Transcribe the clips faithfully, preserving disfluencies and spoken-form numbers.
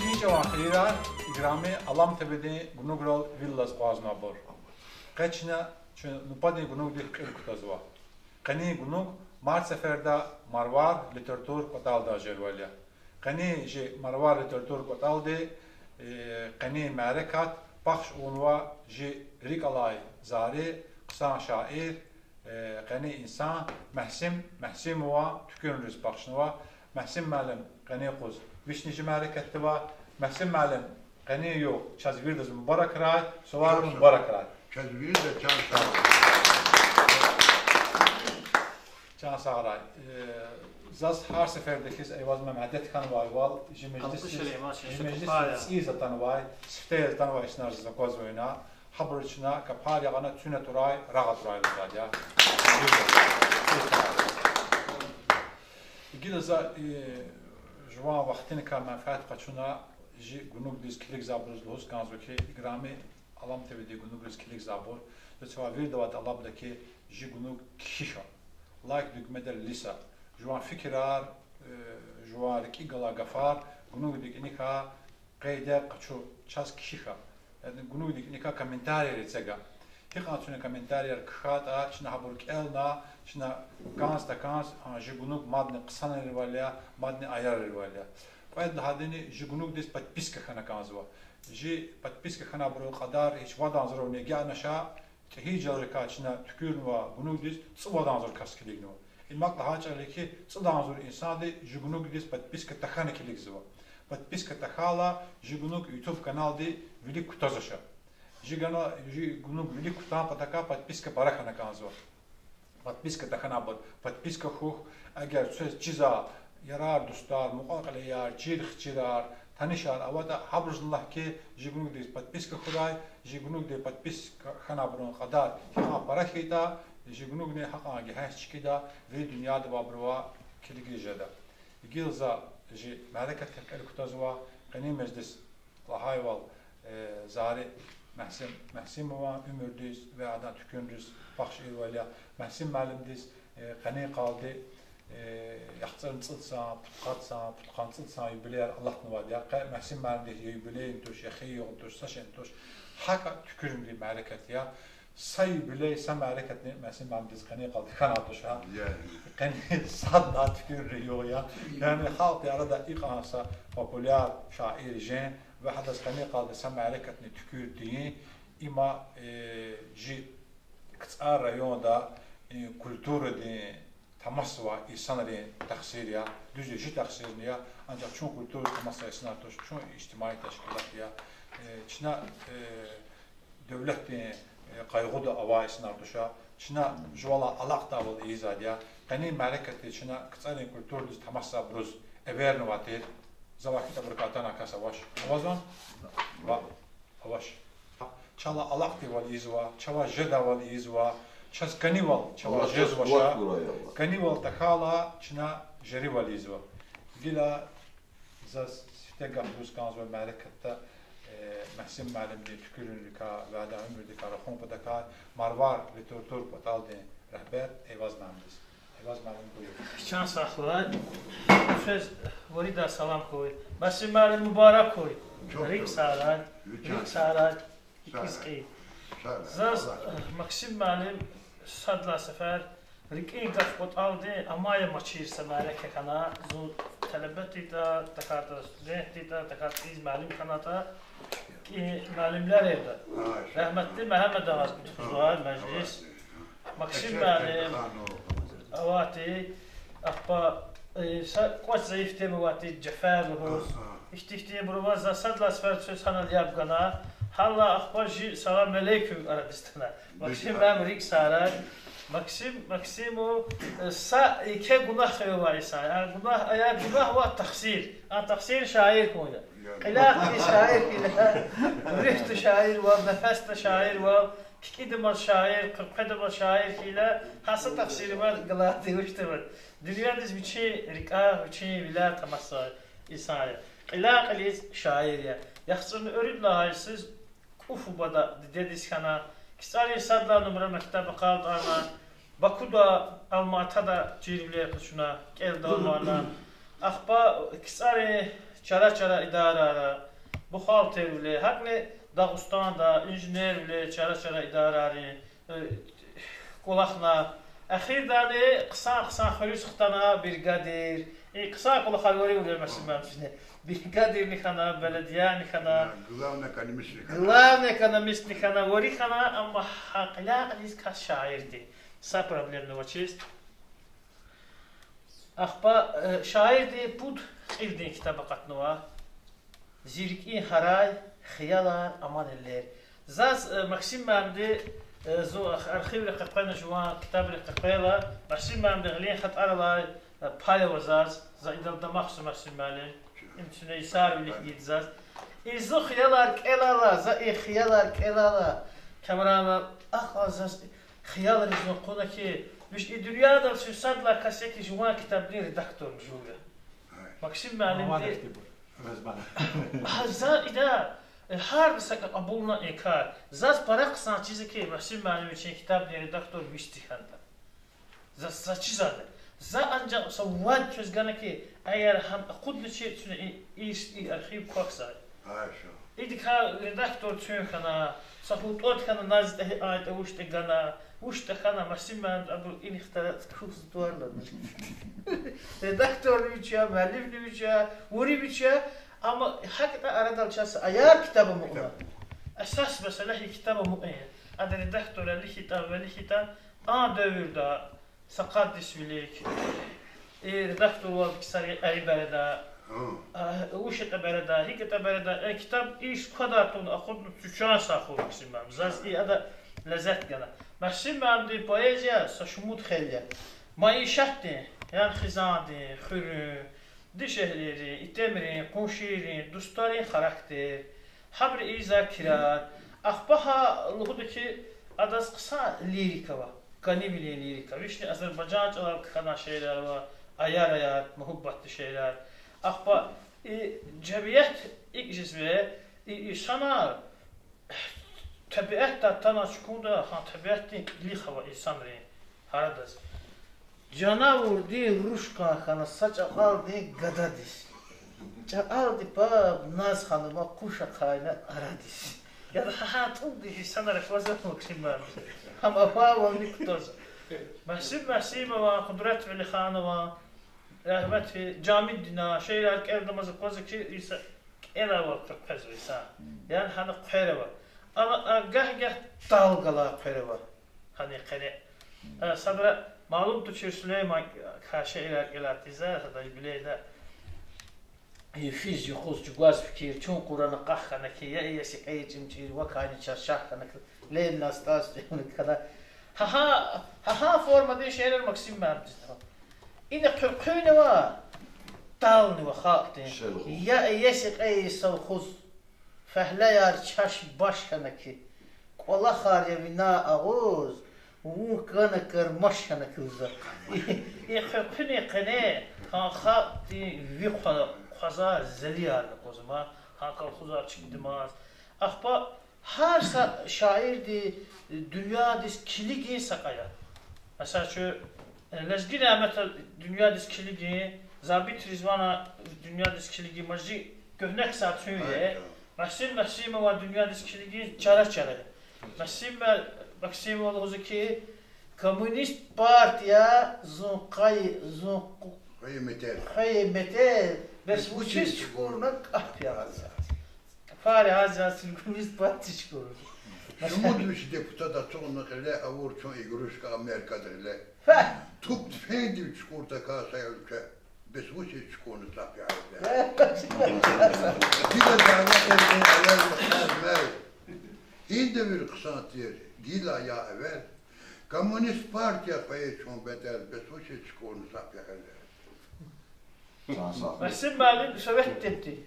И чӀаван хийирар, играми Алам ТВ-дин гунуграл вил алаз акъвазнавайбур. Къе чна чун нубатдин гунугдихъ кьил кутазва. Къенин гунуг март сеферда Марвар литератур кӀватӀалда жервал я. Къенин жи Марвар литератур кӀватӀалди, э, къенин мярекат бахш авунва жи рикӀ алай зари, хъсан шаир, э, къенин инсан Мегьсим Мегьсимован туькӀуьрунриз бахшнава. Мегьсим муаллим, къенин юкъуз вични жи мярекатда ава. Мегьсим муаллим, къенин югъ чаз виридаз мубаракрай, суварни мубаракрай. Чаз виридаз чан сагърай. Чан сагърай. Э, заз гьар сеферда хьиз, Эйваз мем, адет хьанвайвал, жи межлис, жи межлис цӀийиз атанвай, сифте яз атанвай инсанар заз аквазва ина. Гьабуруз чна капар ягъана, цуьна турай, рагъ атурай лугьузвайди я. Гила за, э, жуван вахтуникай менфят къачуна, жи гунугдиз килигзавайбуруз лугьуз кӀанзава хьи, играми Алам ТВ-дин гунугриз килигзавайбур, за чавай виридавай тӀалабда хьи, жи гунуг кхьихь, лайк дуьгмедал илиса, жуван фикирар, э, жуван рикӀик галай гафар гунугдин кӀаникай къейдда къачу, чаз кхьихь. Яни гунугдин кӀаникай комментарийяр эциг. Гьикьван чна комментарийяр кхьайтӀа, чна гьабур кӀелна, чна кӀанз-такӀанз, а, жи гунуг мадни хъсанривал я, мадни аярривал я. Кьвед лагьайдини, жи гунугдиз подписка хьана кӀанзава. Жи подписка хьанвайбурун кьадар гьич вад агъзурни агакьнач, ТӀигьиржалрикай чна туькӀуьрнавай гунугдиз цӀувад агъзур кас килигнава. Им акӀ лагьай чӀал я хьи, цӀуд агъзур инсанди жи гунугдиз подписка тахьана килигзава. Подписка тахьайла, жи гунуг YouTube каналди вилик кутазвач. Жи гана-, жи гунуг вилик кутан патахъай подписка пара хьана кӀанзава. Подписка тахьанвайбур подписка хьухь, эгер квез чизвай ярар-дустар, мукьва-кьилияр, чир-хчирар, танишар аватӀа, гьабурузни лагь хьи, жи гунугдиз подписка хьурай, жи гунугдиз подписка хьанвайбурун кьадар гьикьван пара хьайитӀа, жи гунугни гьакьван гегьенш чкӀида, вири дуьньяда авайбурувай килигиз жеда. Гила за жи мярекатдихъ кьил кутазва, къенин межлис лагьайвал, э, зари Мегьсим Мегьсимован уьмуьрдиз ва адан туькӀуьрунриз бахш ийирвал я. Мегьсим муаллимдиз, э, къенин къалди, э, яхцӀурни цӀуд сан, пудкъад сан, пудкъанни цӀуд сан юбилеяр алатнавайди я. Къе Мегьсим муаллимдин юбилейни туш, яхцӀурни югъни туш, са шейни туш. ГьакӀ туькӀуьрунрин мярекат я. Са юбилей, са мярекатни Мегьсим муаллимдиз къенин къалди хьанвайди туш, гьа? Я, я. Къенин садни туькӀуьрунрин югъ я. Яни халкьдин арада икьван са популяр шаир жен ва гьадаз къенин къалди са мярекатни туькӀуьрдин, има, э, жи КцӀар районда, э, культурадин тамасзавай инсанрин тахсир я, дуьз я, жи тахсирни я, анжах чун культурадин тамасзавай инсанар туш, чун ижтимаи тешкилат я, э, чна, э, девлетдин, э, къайгъуда авай инсанар туш, чна жувалай алакьдайвал ийизвайди я. Къенин мярекатди чна КцӀарин культурадиз тамасзавайбуруз эвернавай тир. За вахкуьтӀ абурукай атанвай кас авач. Авазва? Ва авач. Чалай алакьдайвал ийизва, чавай жедайвал ийизва, Чаз кӀанивал чавай жезва ша. КӀанивал тахьайла чна жеривал ийизва. Гила заз сифте гаф гуз кӀанзава мярекатда, э, Мегьсим муаллимдин туькӀуьрунрикай, вяда уьмуьрдикай, рахун патахъай, Марвар литература кӀватӀалдин регьбер Эйваз муаллимдиз. Эйваз муаллим, буюр. Чан сагъ хьурай. Квез вирида салам хьуй. Мегьсим муаллим, мубарак хьуй. РикӀ сагърай. РикӀ сагърай. Икиз кьил. Заз, э, Мегьсим муаллим, сад лагьай сефер рикӀин гаф кӀватӀалдин амай-амачир са мярекат хьана, зун талебедикай тахьайтӀа, студентдикай тахьайтӀа, кьилиз муаллим хьанатӀа, кӀи муаллимар ада. Рагьметлу Мегьамед агъаз кутазва межлис. Мегьсим муаллим авайди, ахпа, э, са кӀвач зайиф тема авайди, Жафар лугьуз. Ихьтин-ихьтинбур ава, за сад лагьай сефер квез гьанал яб гана. Гьанал ахпа жи салам алейкум арадиз атана. Мегьсим муаллим, рикӀ сагърай. Мегьсим Мегьсимов, э, са еке гунагь хиве авай инсан я. А гунагь, а я гунагь ва тахсир. А тахсир шаир хьун я. Кьиляй-кьилиз шаир хьайила, руьгьда шаирвал, нефесда шаирвал, кикӀидамаз шаир, къекъведамаз шаир хьайила, гьа са тахсирар галайди вуч ятӀа. Дуьньядиз вичин рикӀяй, вичин виляй тамашзавай инсан я. Кьиляй-кьилиз шаир я. ЯхцӀурни уьруьд лагьай йисуз КӀуф-Убада дидедиз хьана, КцӀарин сад лагьай нумра мектеб акъалтӀарна, Бакуда, Алма-Атада чирвилер къачуна, кӀелдалмана, ахпа КцӀарин чара-чара идарайра бухгалтервиле, гьакӀни Дагъустанда инженервиле чара-чара идарайрин, э, кӀвалахна. Эхирдани хъсан-хъсан хуьруьз хтана бригадир. И хъсан кӀвалахар вири авуна Мегьсим муаллимдизни. Бригадирни хьана, беледияни хьана, главный экономистни хьана, вири хьана, амма гьа кьиляй-кьилиз кас шаирди. Са проблемани авачиз. Ахпа, э, шаирди пуд кьилдин китаб акъатнава. Зи рикӀин гьарай, хиялар, аман эллер. Заз, э, Мегьсим муаллимди, э, зун арх-, архивра къекъвена жуван китабра къекъвейла, Мегьсим муаллимди гъилин хатӀарилай, э, пай ава заз, за идал дамахзава Мегьсим муаллим. Им чна йисар вилик ийида заз. И зун хиялар кӀелайла, за и хиялар кӀелайла, Камран, ахпа заз хиялриз зун кьуна хьи, вич и дуьньядал суьсад лагьай кас я хьи, жуван китабдин редакторни жув я. Мегьсим муаллимди. Гьа, за ида, э, гьарда сакӀа кьабулна и кар. Заз пара хъсан чиз я хьи, Мегьсим муаллим вичин китабдин редактор вичди хьанатӀа. За, за чизвайди. За анжах са вад квез гана хьи, эгер гьам акъудначир, чуьне и, и, и архив квахьзавай. Идакай редактор чун хьана, са хутӀуд хьана, на зи тӀе гьи ай тӀе вуч тӀе гана, вуч тахьана, Мегьсим муаллим, абур инихъ тарацӀ куз тӀвар лагьана. Редакторни вич я, муаллимни вич я, вири вич я, амма гьакӀ ятӀа арадал чаз аяр китаб амукьна. Эсас месэла гьи китаб амукьун я. Ада редактор вилик хьайитӀа, вилик хьайитӀа, а девирда са къад йис вилик и редакторвал ксари эри береда, а, вуч ятӀа береда, гьикӀ ятӀа береда, э, китаб ийиз квадар тавуна акъудна, чан сагъ хьуй Мегьсим муаллим. Заз и ада лезет гана. Мегьсим муаллимдин поэзия са шумуд хел я. Майишатдин, яни хизандин, хуьруьн, дишегьлийрин, итимрин, къуншийрин, дустарин характер, гьабуру ийизвай крар. Ахпа гьа лугьуда хьи, адаз хъсан лирика ава, кӀанивилин лирика. Вични азербайжан чӀалал кхьенвай шиирар ава, аяр-аяр, муьгьуьббатдин шиирар. Ахпа и жемият икӀ жезва, и инсанар тебиатдай атана чукурда, гьа тебиатдин кьилихъ ава инсанрин гьарадаз. Жанавурдин руш кӀан хьана са чӀакьалдин гададиз. ЧӀакьалди паб Назханума къуш ахъайна арадиз. Яда, гьа, гьа тӀубдиз инсанар аквазва Мегьсим муаллим. Гьам ахварвални кутазва. Мегьсим Мегьсимован, Къудрет Велиханован, рагьметлу Жамидинан шиирар кӀелдамаз аквазва хьи, инсан кӀелайвал къекъвезва инсан. Яни гьана хъвер ава. Амма, а, гагь-гагь дал галай хъвер ава. Гьана къене. А, садра малум тушир Сулейман кар шиирар кӀелайтӀа, за сада юбилейда. Йифиз-юкъуз чӀугваз фикир, чун къурана къах хьана хьи, я иеси кьейи чӀимчӀир, вакайни чаз шагь хьана хьи, Ленинан стӀал сифтени хьана. Гьа-гьа, гьа-гьа формадин шиирар Мегьсим муаллимдиз ава. Ина хъуьр-хъуьрни ава, дални ава халкьдин. Я иеси кьейи совхоз, фагьлеяр чаш-баш хьана хьи, кӀвалахар я вине агъуз, Вун кана кармаш хьана куза. И, и хъуьхъуьнин къене гьа халкьдин ви хъва-, хъвазар, зелияр аквазма, гьа колхозар чкӀидамаз. Ахпа гьар са шаирди дуьньядиз килигин са кьаяр. Месела, чун, э, Лезги Няметан дуьньядиз килигин, Забит Ризвана дуьньядиз килигин, мажи куьгьне ксар туьн я. Масим Масимован дуьньядиз килигин чара-чара. Масим Ма-, Максимова лугьузва хьи, коммунист партия зун къай-, зун къу-, Хвейи метӀер. Хвейи метӀер, бес вучиз чукурна кӀап я. Фари гьаз яз коммунист партия чукурна. Шумуд виш депутат ацукьна кьиле, авур чун игрушка Америкада гъиле. Фа! Туп-туфендив чукӀуртӀа каса уьлкве, бес вучиз чукӀурна цӀапӀ я гьеле. Гила дяве эрзин аялри хъел мел. Гьинда вири хъсан тир, гила я эвел. Коммунист партия хвейи чун бедел, бес вучиз чукӀурна цӀапӀ я гьеле. Масим муаллим советдин тир.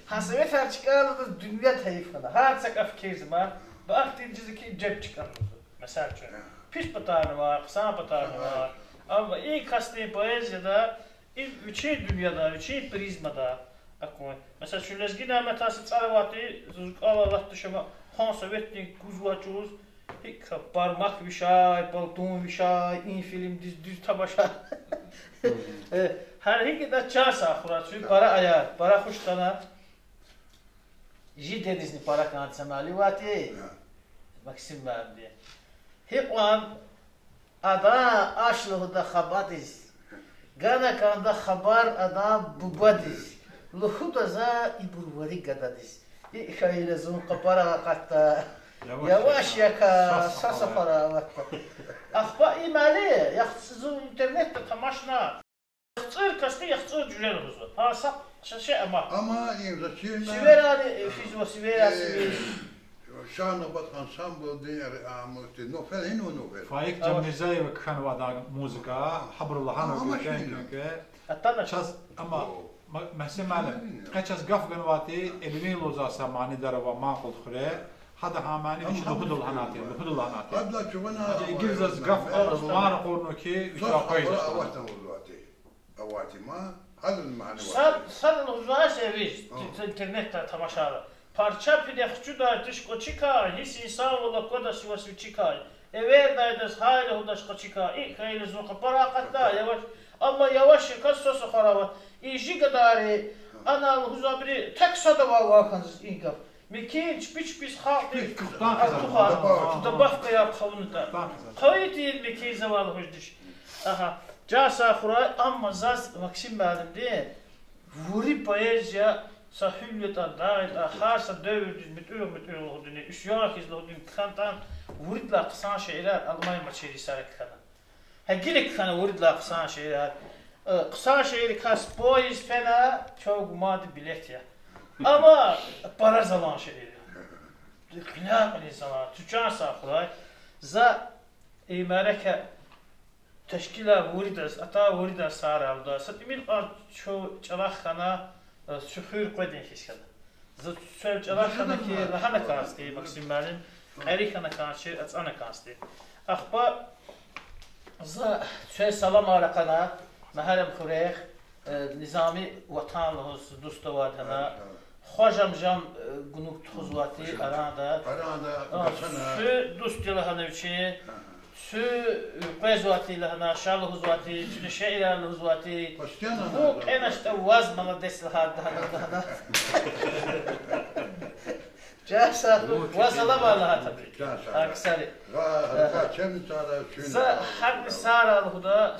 Гьа советар чкӀалдаз дуьнья тайиф хьана. Гьар са кӀаф кизма, бахтин жезики жеб чкӀанзава. Месела, чун пис патарнава, хъсан патарнава. Амма и касдин поэзияда, и вичин дуьньяда, вичин призмада акун. Месела, чун Лезги Няметан са цӀар авайтӀи, заз кӀвал алатда шама, гьа советдин гузвай чӀавуз, гьикӀ бармак вишай, палтун вишай, и фильмдиз дуьз тамаша. Э, гьар гьикӀ ятӀа, чан сагъ хьурай, чун пара аяр, пара хуш хьана. Жи дедизни пара кӀан са мали авайтӀи, Максим муаллимди. Гьикьван адан аш лугьуда хабадиз, гана кӀанда хабар адан бубадиз, лугьуда за ибур вари гададиз. ИкӀ хьайила зун къапара акъатда. Яваш яка, са сухара аватда. Ахпа и мали, яхцӀур, зун интернетда тамашна. ЯхцӀур касди яхцӀур жуьре лугьузва. Гьа са, са шей ама. Ама им за чирна. Сиверани физва, сиверани физва. Шагьнабат ансамблдин, а, мурти, Нуфел, гьинва Нуфел? Фаик Жаммирзаева кхьенва адан музыка, гьабуру лагьанва кӀвенкӀвенкӀвенкӀве. Атана. Чаз, ама, Ма-, Мегьсин муаллим, къе чаз гаф ганвайтӀи, Эльвин лугьузвай са манидар ава Манкъулидхуьре. Гьада гьа мани вичи лугьуда лагьанайтӀи, лугьуда лагьанайтӀи. Гьа, игил заз гаф лагьана кьурна хьи, вичи акъвазиз кьурна. Сад, сад лугьузвай эвичи, интернетда тамашайла. Парча пиде хчудай туш кӀвачикай, гьисс инсанвал аквадач ваз вичикай. Эвердайдаз гьай лугьудач къачикай. ИкӀ хьайила зун къапара акъатда, яваш, амма яваш яка, са сухара ава. И жи гадайри, ана лугьузвайбуру, тек садавай ван хьанзаз и гаф. Мекин чпи чпиз халкьдик артуха, добавкаяр хъувунатӀа. Хъайи тир мекин завай лугьуз туш. Агьа. Чан сагъ хьурай, амма заз Максим муаллимди вири поэзия са гьуьл ятӀа, дагъ ятӀа, гьар са девирдиз муьтӀуьгъ-муьтӀуьгъ лугьудини, уьсъян хьиз лугьудини кхьенватӀа, виридалай хъсан шиирар Алмай Мачери сара кхьена. Гьа гила кхьена виридалай хъсан шиирар. Э, хъсан шииррикай поезд фена, чав гуманди билет я. Амма пара залан шиир я. Къиляй-къиляй залан, чан сагъ хьурай. За и мярекат тешкилай виридаз, атай виридаз сагърай лугьуда. Са тӀимил кьван чӀалахъ хьана, э, чуьхуьр къведин хьиз хьана. За цвел чӀалахъ хьана хьи, лагьана кӀанзавайди, Максим муаллим, кьери хьана кӀанзавайди, ацӀана кӀанзавайди. Ахпа за цвел саламар акъатна Мегьарамдхуьрехъ, э, Низами ватан лугьуз дуст авайди хьана. Хва жам-жам, э, гунуг тухузвайди арада. Суьгь дуст я лагьана вичи. Суьгь къвезвайди лагьана, ша лугьузвайди, чна шиирар лугьузвайди. Вун кьеначтӀа ваз молодец лагьарда лагьана. Чан сагъ хьуй, ва саламар лагьайтӀа. Чан сагъ хьуй. Аксари. За гьадни сагърай лугьуда,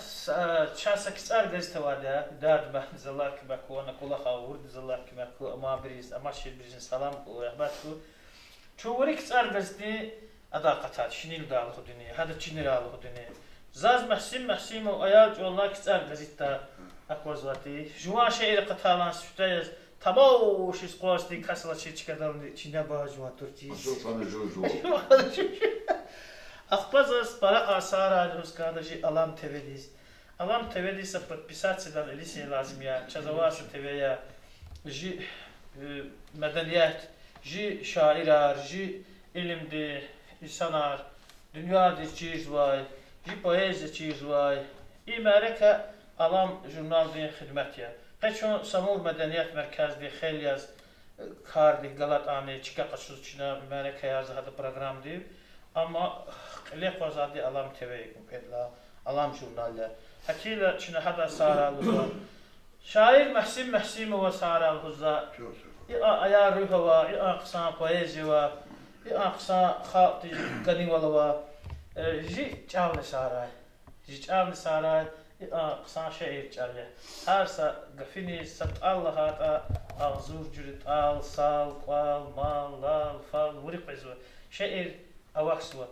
чан са КцӀар газет авайди я, Дард Мегьдиз Аллагь куьмек хьуй, ана кӀвалахал виридаз Аллагь куьмек хьуй, амайбурузни, амай чирбурузни салам хьуй, рагьмет хьуй. Чун вири КцӀар газетдин адай къатар, шинелдай лугьудини, гьада чинерай лугьудини. Заз Мегьсин Мегьсимов аял чӀавалай КцӀар газетда аквазвайди. Жуван шиир акъатайла сифте яз, тамаш яз къвазди кас алачир чкадални чинеба жуван туртиз. Ахпа заз пара кьван сагърай лугьуз кӀанда жи Алам ТВ-диз. Алам ТВ-диз са подписаться ийидай илисин лазим я, чаз авай са ТВ я, жи, э, меденият, жи шаирар, жи илимдин инсанар, Дуьньядиз чирзавай, жи поэзия чирзавай. И мярекат Алам журналдин хидмет я. Къе чун Самур меденият меркездиз хел яз, э, кардик галатӀани, чка къачуз чна мярекатарза гьада программадив. Амма кьиле акъвазайди Алам Т В я, кьвед лагьай Алам журнал я. Гьакӏ хьайила чна гьадай сагърай лугьузва. Шаир Мегьсим Мегьсимова сагърай лугьузва. Икьван аяр руьгь ава, икьван хъсан поэзия ава, икьван хъсан халкьдиз ганивал ава. Э, жи чӀални сагърай. Жи чӀални сагърай, икьван хъсан шиир чӀал я. Гьар са гафуниз са тӀал лагьайтӀа, агъзур жуьре тӀал, сал, кӀвал, мал, лал, фал, вири къвезва. Шиир авахьзава.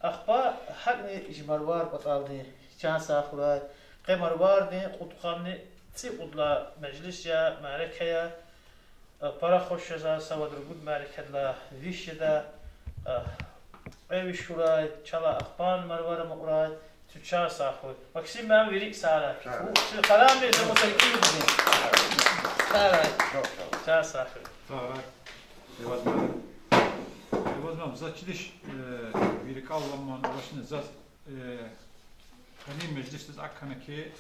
Ахпа гьакӀни жи Марвар кӀватӀалдин, чан сагъ хьурай, къе Марвардин кьудкъанни цӀикьуд лагьай межлис я, мярекат я. Пара хуш я заз, са вад-ругуд мярекатдилай виш жеда, кьве виш хьурай, чалай ахпани Марвар амукьрай, чун чан сагъ хьуй. Максим муаллим, вирик сагърай. Сагърай. Чун къарагъмир, за мусакин бугин. Сагърай. Чан сагъ хьуй. Сагърай. Эваз муаллим. Эваз муаллим, заз чидач, э, ви рикӀел аламан, авачни заз, э, къенин межлисдиз акӀ хьана хьи,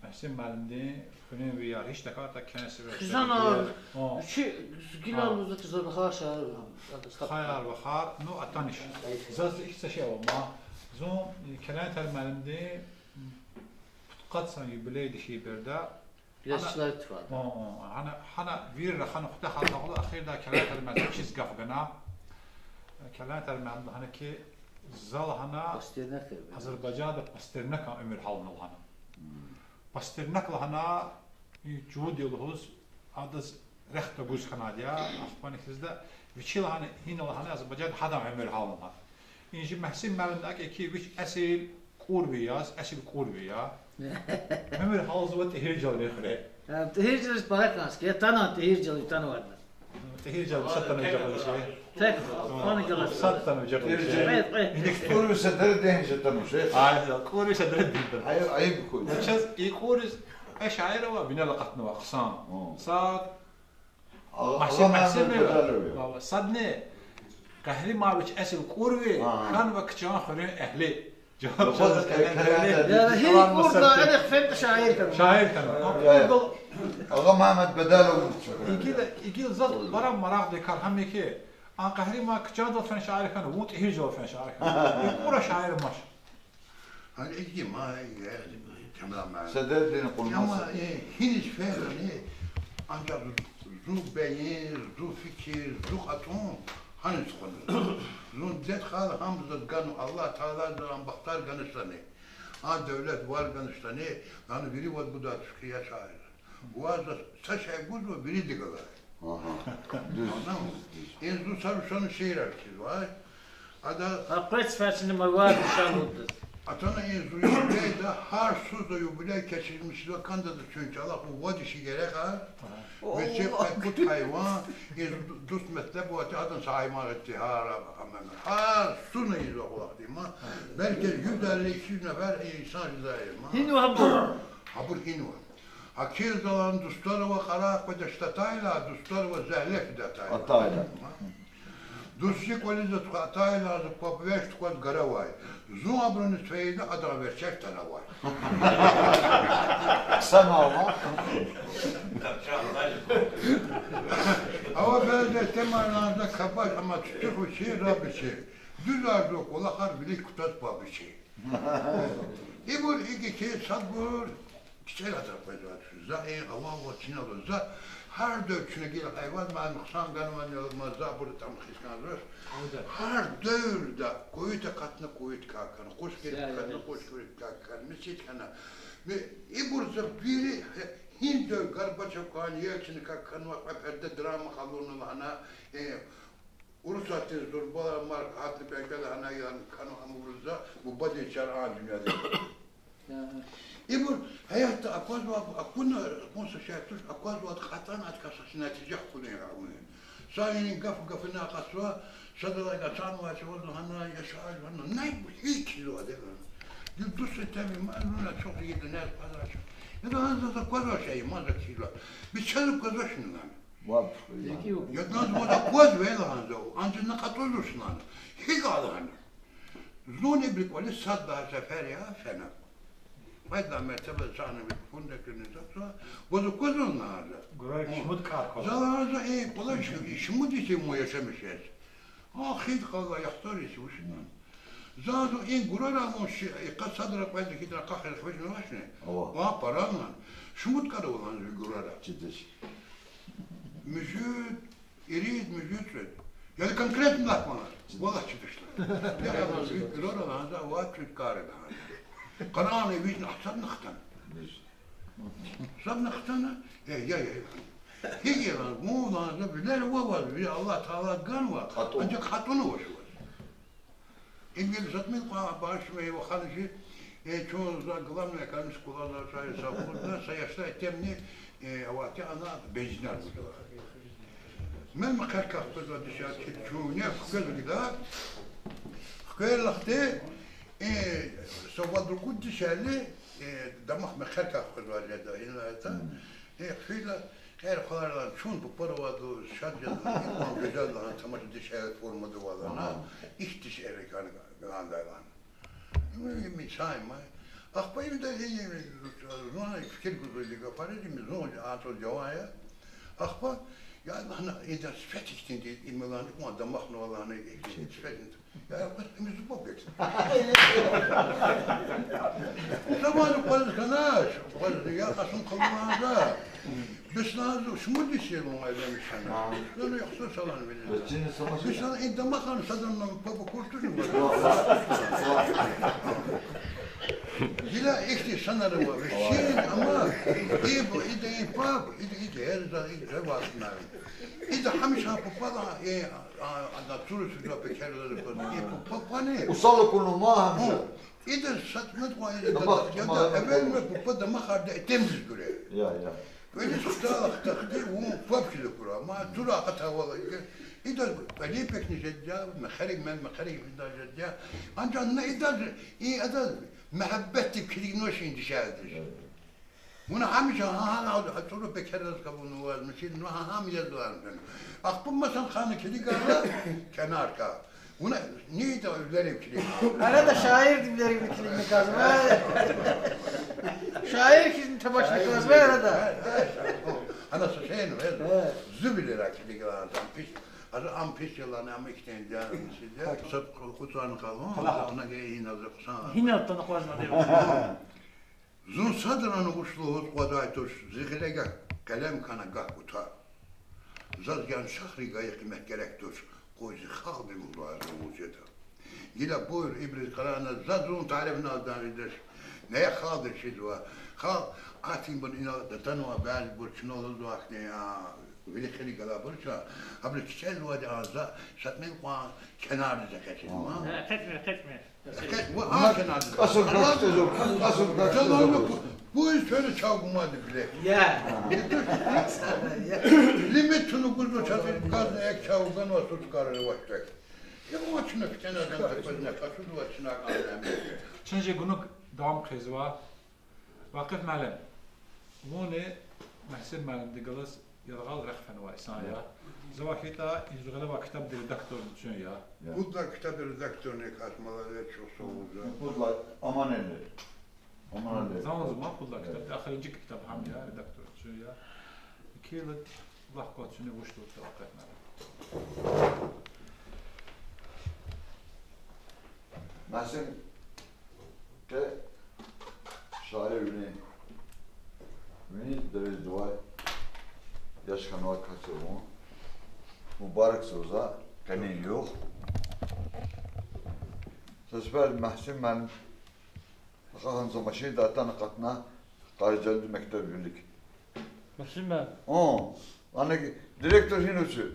Мегьсим муаллимдин хуьруьнви яр, гьич тахьайтӀа кесиб Хизанар, вичи гила лугьузватӀа, зурба хьар шаир, хайар вахар, ну, атаныш. Заз ихьтин са шей ава ман. Зун, э, Келентер муаллимдин пудкъад йисан юбилейдин шей береда. Яшилар иттифакьда. О, о, гьана, гьана вири рахана хутахар гъала, эхирда Келентер муаллим чиз гаф гана. Келентер муаллим лагьана хьи, за лагьана, Пастернак я. Азербайжанда Пастернакан уьмуьр гьална лагьана. Пастернак лагьана, и чувуд я лугьуз, адаз рехъ тагуз хьанайди я, ахпани хьизда, вичи лагьана, гьина лагьана, Азербайжанда гьадан уьмуьр гьална лагьана. И жи Мегьсим муаллимди акӀ хьи, вич эсил кьурви яз, эсил кьурви я. Уьмуьр гьалзава ТӀигьиржал хуьре. ТӀигьиржализ пара кӀанз хьи, я тана ТӀигьиржал, я танвайди. ТӀигьиржал сад тана вижагъалише. Тек, хана галаз. Сад тана вижагъалише. Кьве, кьве. Кьурви са дерден жа тана виже. Ай, кьурви са дерден тана. Ай, ай, бу куй. Чаз и кьурвиз кьве шаир ава, винел акъатнава хъсан. Сад Агъа Мегьсим, Мегьсим Мегьсим Мегьсим Мегьсим. Бадалов я. Баба, садни, Къагьриман вич эсил кьурви, Ага. хьанва Кчан хуьруьн эгьли. Жаваб Баба, чаз Календер Календер. Эгьли. Яни гьи кьурла, гьади фенда шаир хьана. Шаир хьана. Я, я. Агъа Мегьмед Бадалов. Игила, игила заз пара марагъдин кар гьам я хьи, а Къагьриман Кчандал фена шаир хьана, вун ТӀигьиржал фена шаир хьана. И кьура шаир амач. Гьа, иги ма, иги, тамам. Седердин къулмаса. Амма, э, гьиниз фена, э, анжах зу бейин, зу фикир, зу кьатӀун, гьаниз кьуна. Зун дидед хал гьам заз гана, Аллагь Таала заз ам бахтар ганатӀани, а девлет вар ганатӀани, ана вири вад гудай тушки я шаир. Ва за са шей гузва вириди галай. Агьа. Дуьз. Анам, дуьз, дуьз. Ин зун са рушани шиирар кхьизва. Ада Гьа къвез ферсини мавар шалудда. Атана ин зун юбилейда, гьар сузда юбилей кечирмишзава кӀандада чун чӀалахъ вад иши герек а. Агьа. Вичи Аллагь. Къекъуд гьайван, ин зун дуст метлеб авати, адан са гьайван гъетти гьар амана. Гьар сузна изва кьулахъ дима. Агьа. Белки юз элли, икӀ юз нефер инсан жедай ма. Гьинва гьабур? Гьабур гьинва. Гьа килдалан дустар ава, къарагъ къведа штатайла, дустар ава, зегьле фида атайла. Атайла. Дуст чи кӀвализ ацукьа атайла, за кваб веш тукваз гаравай. Зун абуруниз фейила, адан верчер таравай. Санава. Ава бязи темарназда кабаш, амма чуьтуьхуь чи, раб чи. Дуьзар зун кӀвалахар вилик кутаз паб чи. Ибур иги хьиз садбур кичӀела таркъвезвай туш. За и авал ва чинал за гьар девр чна гила гьайван ман хъсан ганвани ма за абур там хьиз кӀанзавач. Гьар деврда куьвит акатна куьвит кӀан хьана, къуш герек акатна къуш герек кӀан хьана, мисит хьана. Ибур за вири гьи девр Горбачев кӀан, Ельцин кӀан хьанва, кьве перде драма къалурна лагьана, э, Урусатдин зурба марка гьатна пекел гьана ян кана амурза, бубадин чар а дуьньядин. Ибур гьаятда аквазва, акуна, акун са шей туш, аквазва кьатӀана, адакай са нетижа хкудин гьавуна. Са гьинин гаф гафуна акъатзава, садалай гатанвай чӀавуз лагьана, яшар лагьана, най бу гьикӀ килигзава дегана. Ди дуст теми ма, ну, на чухъ йида, не пазар чухъ. Яда гьанза за аквазва шей, ма за килигзава. Бичел аквазва шуна лагьана. Ваб. Ядан зувада аквазва лагьана за, анжах на кьатӀуз лагьана. ГьикӀ лагьана. Зун ибурун кӀвализ сад лагьай сефер я фена. Кьвед лагьай мертебада чна ви фундакни затӀ за, ваз аквазва лагьана за. Гурарик шумуд кӀар кваз. За лагьана за, и кӀвале шумуд йис я вун яшамиш жез. А хид къалай яхцӀур йис вуч я. За зун и гурарай вун ши, и къад садра кьведра хьидра къахиз хвешнавачни? Ава. Ва параман. Шумуд кӀар ава лагьана ви гурарай. Чидач. Муьжуьд, ирид, муьжуьд, цӀуд. Яни конкретно лагь кван лагьана. Валлагь, чидач лагьана. Я лагьана, ви гурарай лагьана за, ва цӀуд кӀар я лагьана. Къарагъна вични, а садни хтана. Садни хтана, э, я, я, я. Гьикӏ я лагьана, вун лагьана за, вилер ава ваз, ви Аллагь Таала ганва, анжах хатӏунавач ваз. Ингилиз затмил кьван башмей вахана жи, э, чун за главный экономист кулаза чай совхозда, са яшда итимни, э, авати ана бензинар гуда. Мел мехъерикай хквезва дишегьли, чун вине хквез гила, хквер лахте, э, са вад-ругуд дишегьли, э, дамах мехъерикай хквезва жеда, ина это. Э, хвейила, хъер хваларилан, чун папар авайди шад жезва, икьван гуьзел лагьана, тамаша дишегьли формада авай лагьана, ихьтин дишегьли кана лагьана. Ну, и мисай май. Ахпа им да, и, зун фикир гузва, и гафариз, им зун а чӏал жаван я. Ахпа, я лагьана, идан сифет ихьтинди, им лагьана, икьван дамахнава лагьана, и сифет. Я, я, къвез им зуб гекс. Замана къвез хьанач, къвез я къасум къалурзава. Бес лагьана зун, шумуд йис я вун эвленмишна. Зун яхцӏур салан вилиз. Бес лагьана, и дамахар садан папа куртуз ва. Гила ихьтин санар ава, вичин, амма и бу, ида и папа, ида, ида гьер за, ида вахтна. Ида гьамиша папа лагьана, э, а, ада цуру сужа пекер лазим кваз. И папа пани. Усал акуна ма гьамиша. Ида сатна кван, ида, яда, эвелни папа дамахарда итимдиз гуьре. Я, я. Квез хтала хтахди, вун папа хьиз акура, ма цура акъатайвал. Ида кӏвалин пекни жеди я, мехъерик, мел мехъерик фидай жеди я. Анжах на ида, и ада муьгьуьббетдик килигнавачни дишегьлидиз. Вуна гьамиша гьа, гьа, гьа, гьа цуру пекер лаз кабулнаваз, мисал, ну, гьа, гьам яз лагьана. Ахпа масан хана килигайла, кенаркай. Вуна ни ида вилерив килигна? Арада шаирдин вилерив килигна кӏанзава. Шаир хьиз тамашна кӏанзава арада. Ана са шей ава, зу вилерай килигна, ам пис, ам пис ялани, ам ихьтин я, мисал. Са кьуцӏан къалун, ана гайи гьина за хъсан. Гьина тана къвазна дев. Зун садрани вуч лугьуз кӏвадай туш, зи гъиле гагь къелем хьана, гагь кӏута. Заз яни шагьри гайи къимет герек туш, къуй зи халкьдин лугьудай зун вуж жеда. Гила буюр, ибуруз къарагъна, за зун тарифнавайди я, дидеш. Неяхъ халкьдиз чизва. Халкь атанбур инал атанва, бязибур чна лугьузва ахьтин, а, вилик-хилик галайбур чна. Абуру кичӏе лугьудай, а, за са тӏимил кьван кенардиз экъечӏизва. Э, экъечӏмир, экъечӏмир. Кьасур гакӏ чӏезва, кьасур гакӏ чӏезва. Пуй фена чав гумади биле. Я. Лимит туна гузва чатир газна, як чав ганва, сутка ривачтек. Я вачна фена гана квезна, кьасур вачна гана. Чун жи гунуг давам хъийизва. Вакъиф муаллим, вунни Мугьсин муаллимдихъ галаз яргъал рехъ фенвай инсан я. Завай хьайитӏа, и жугъ галай ктабдин редакторни чун я. Пуд лагьай ктабдин редакторни кас, молодец, чухсагъул я. Пуд лагьай, Аманали. Аманали. Зун лугьузва, пуд лагьай ктабдин, ахиримжи ктаб гьам я, редактор чун я. Килиг, лагь кван чуьне вуч лугьуда, Вакъиф муаллим. Мугьсин, къе шаирвилин, вини девирдивай яш хьанвай кас я вун. Мубаракзава за къенин югъ. Са сефер Мугьсин муаллим акьахна, за машинда атана акъатна, Къарижалди мектеб вилик. Мугьсин муаллим. О, ана директор гьина вуч я?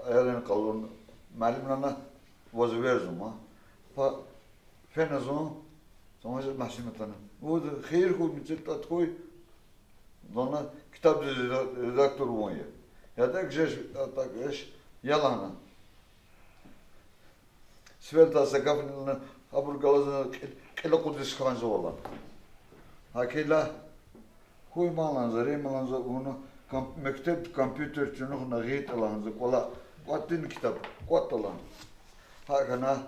Аялрин къалурна, муаллим лагьана, ваз эверзава ман. Па фена зун, тамаша, Мугьсин атана. Вуд хийир хьуй, мецел тӏвар хьуй, лагьана, ктабдин редактор вун я. Я так жеч, я так жеч, я лагьана. Сиферда са гафни лагьана, абур галаз кьил-, кьил акъудиз хьанзава лагьана. Гьакӏ хьайила, хьуй ман лагьана за, рим лагьана за, вуна ком-, мектебда компьютер чуьнуьхна гъайитӏа лагьана за, кӏвале кӏватӏдин ктаб кӏватӏда лагьана. Гьакӏ хьана,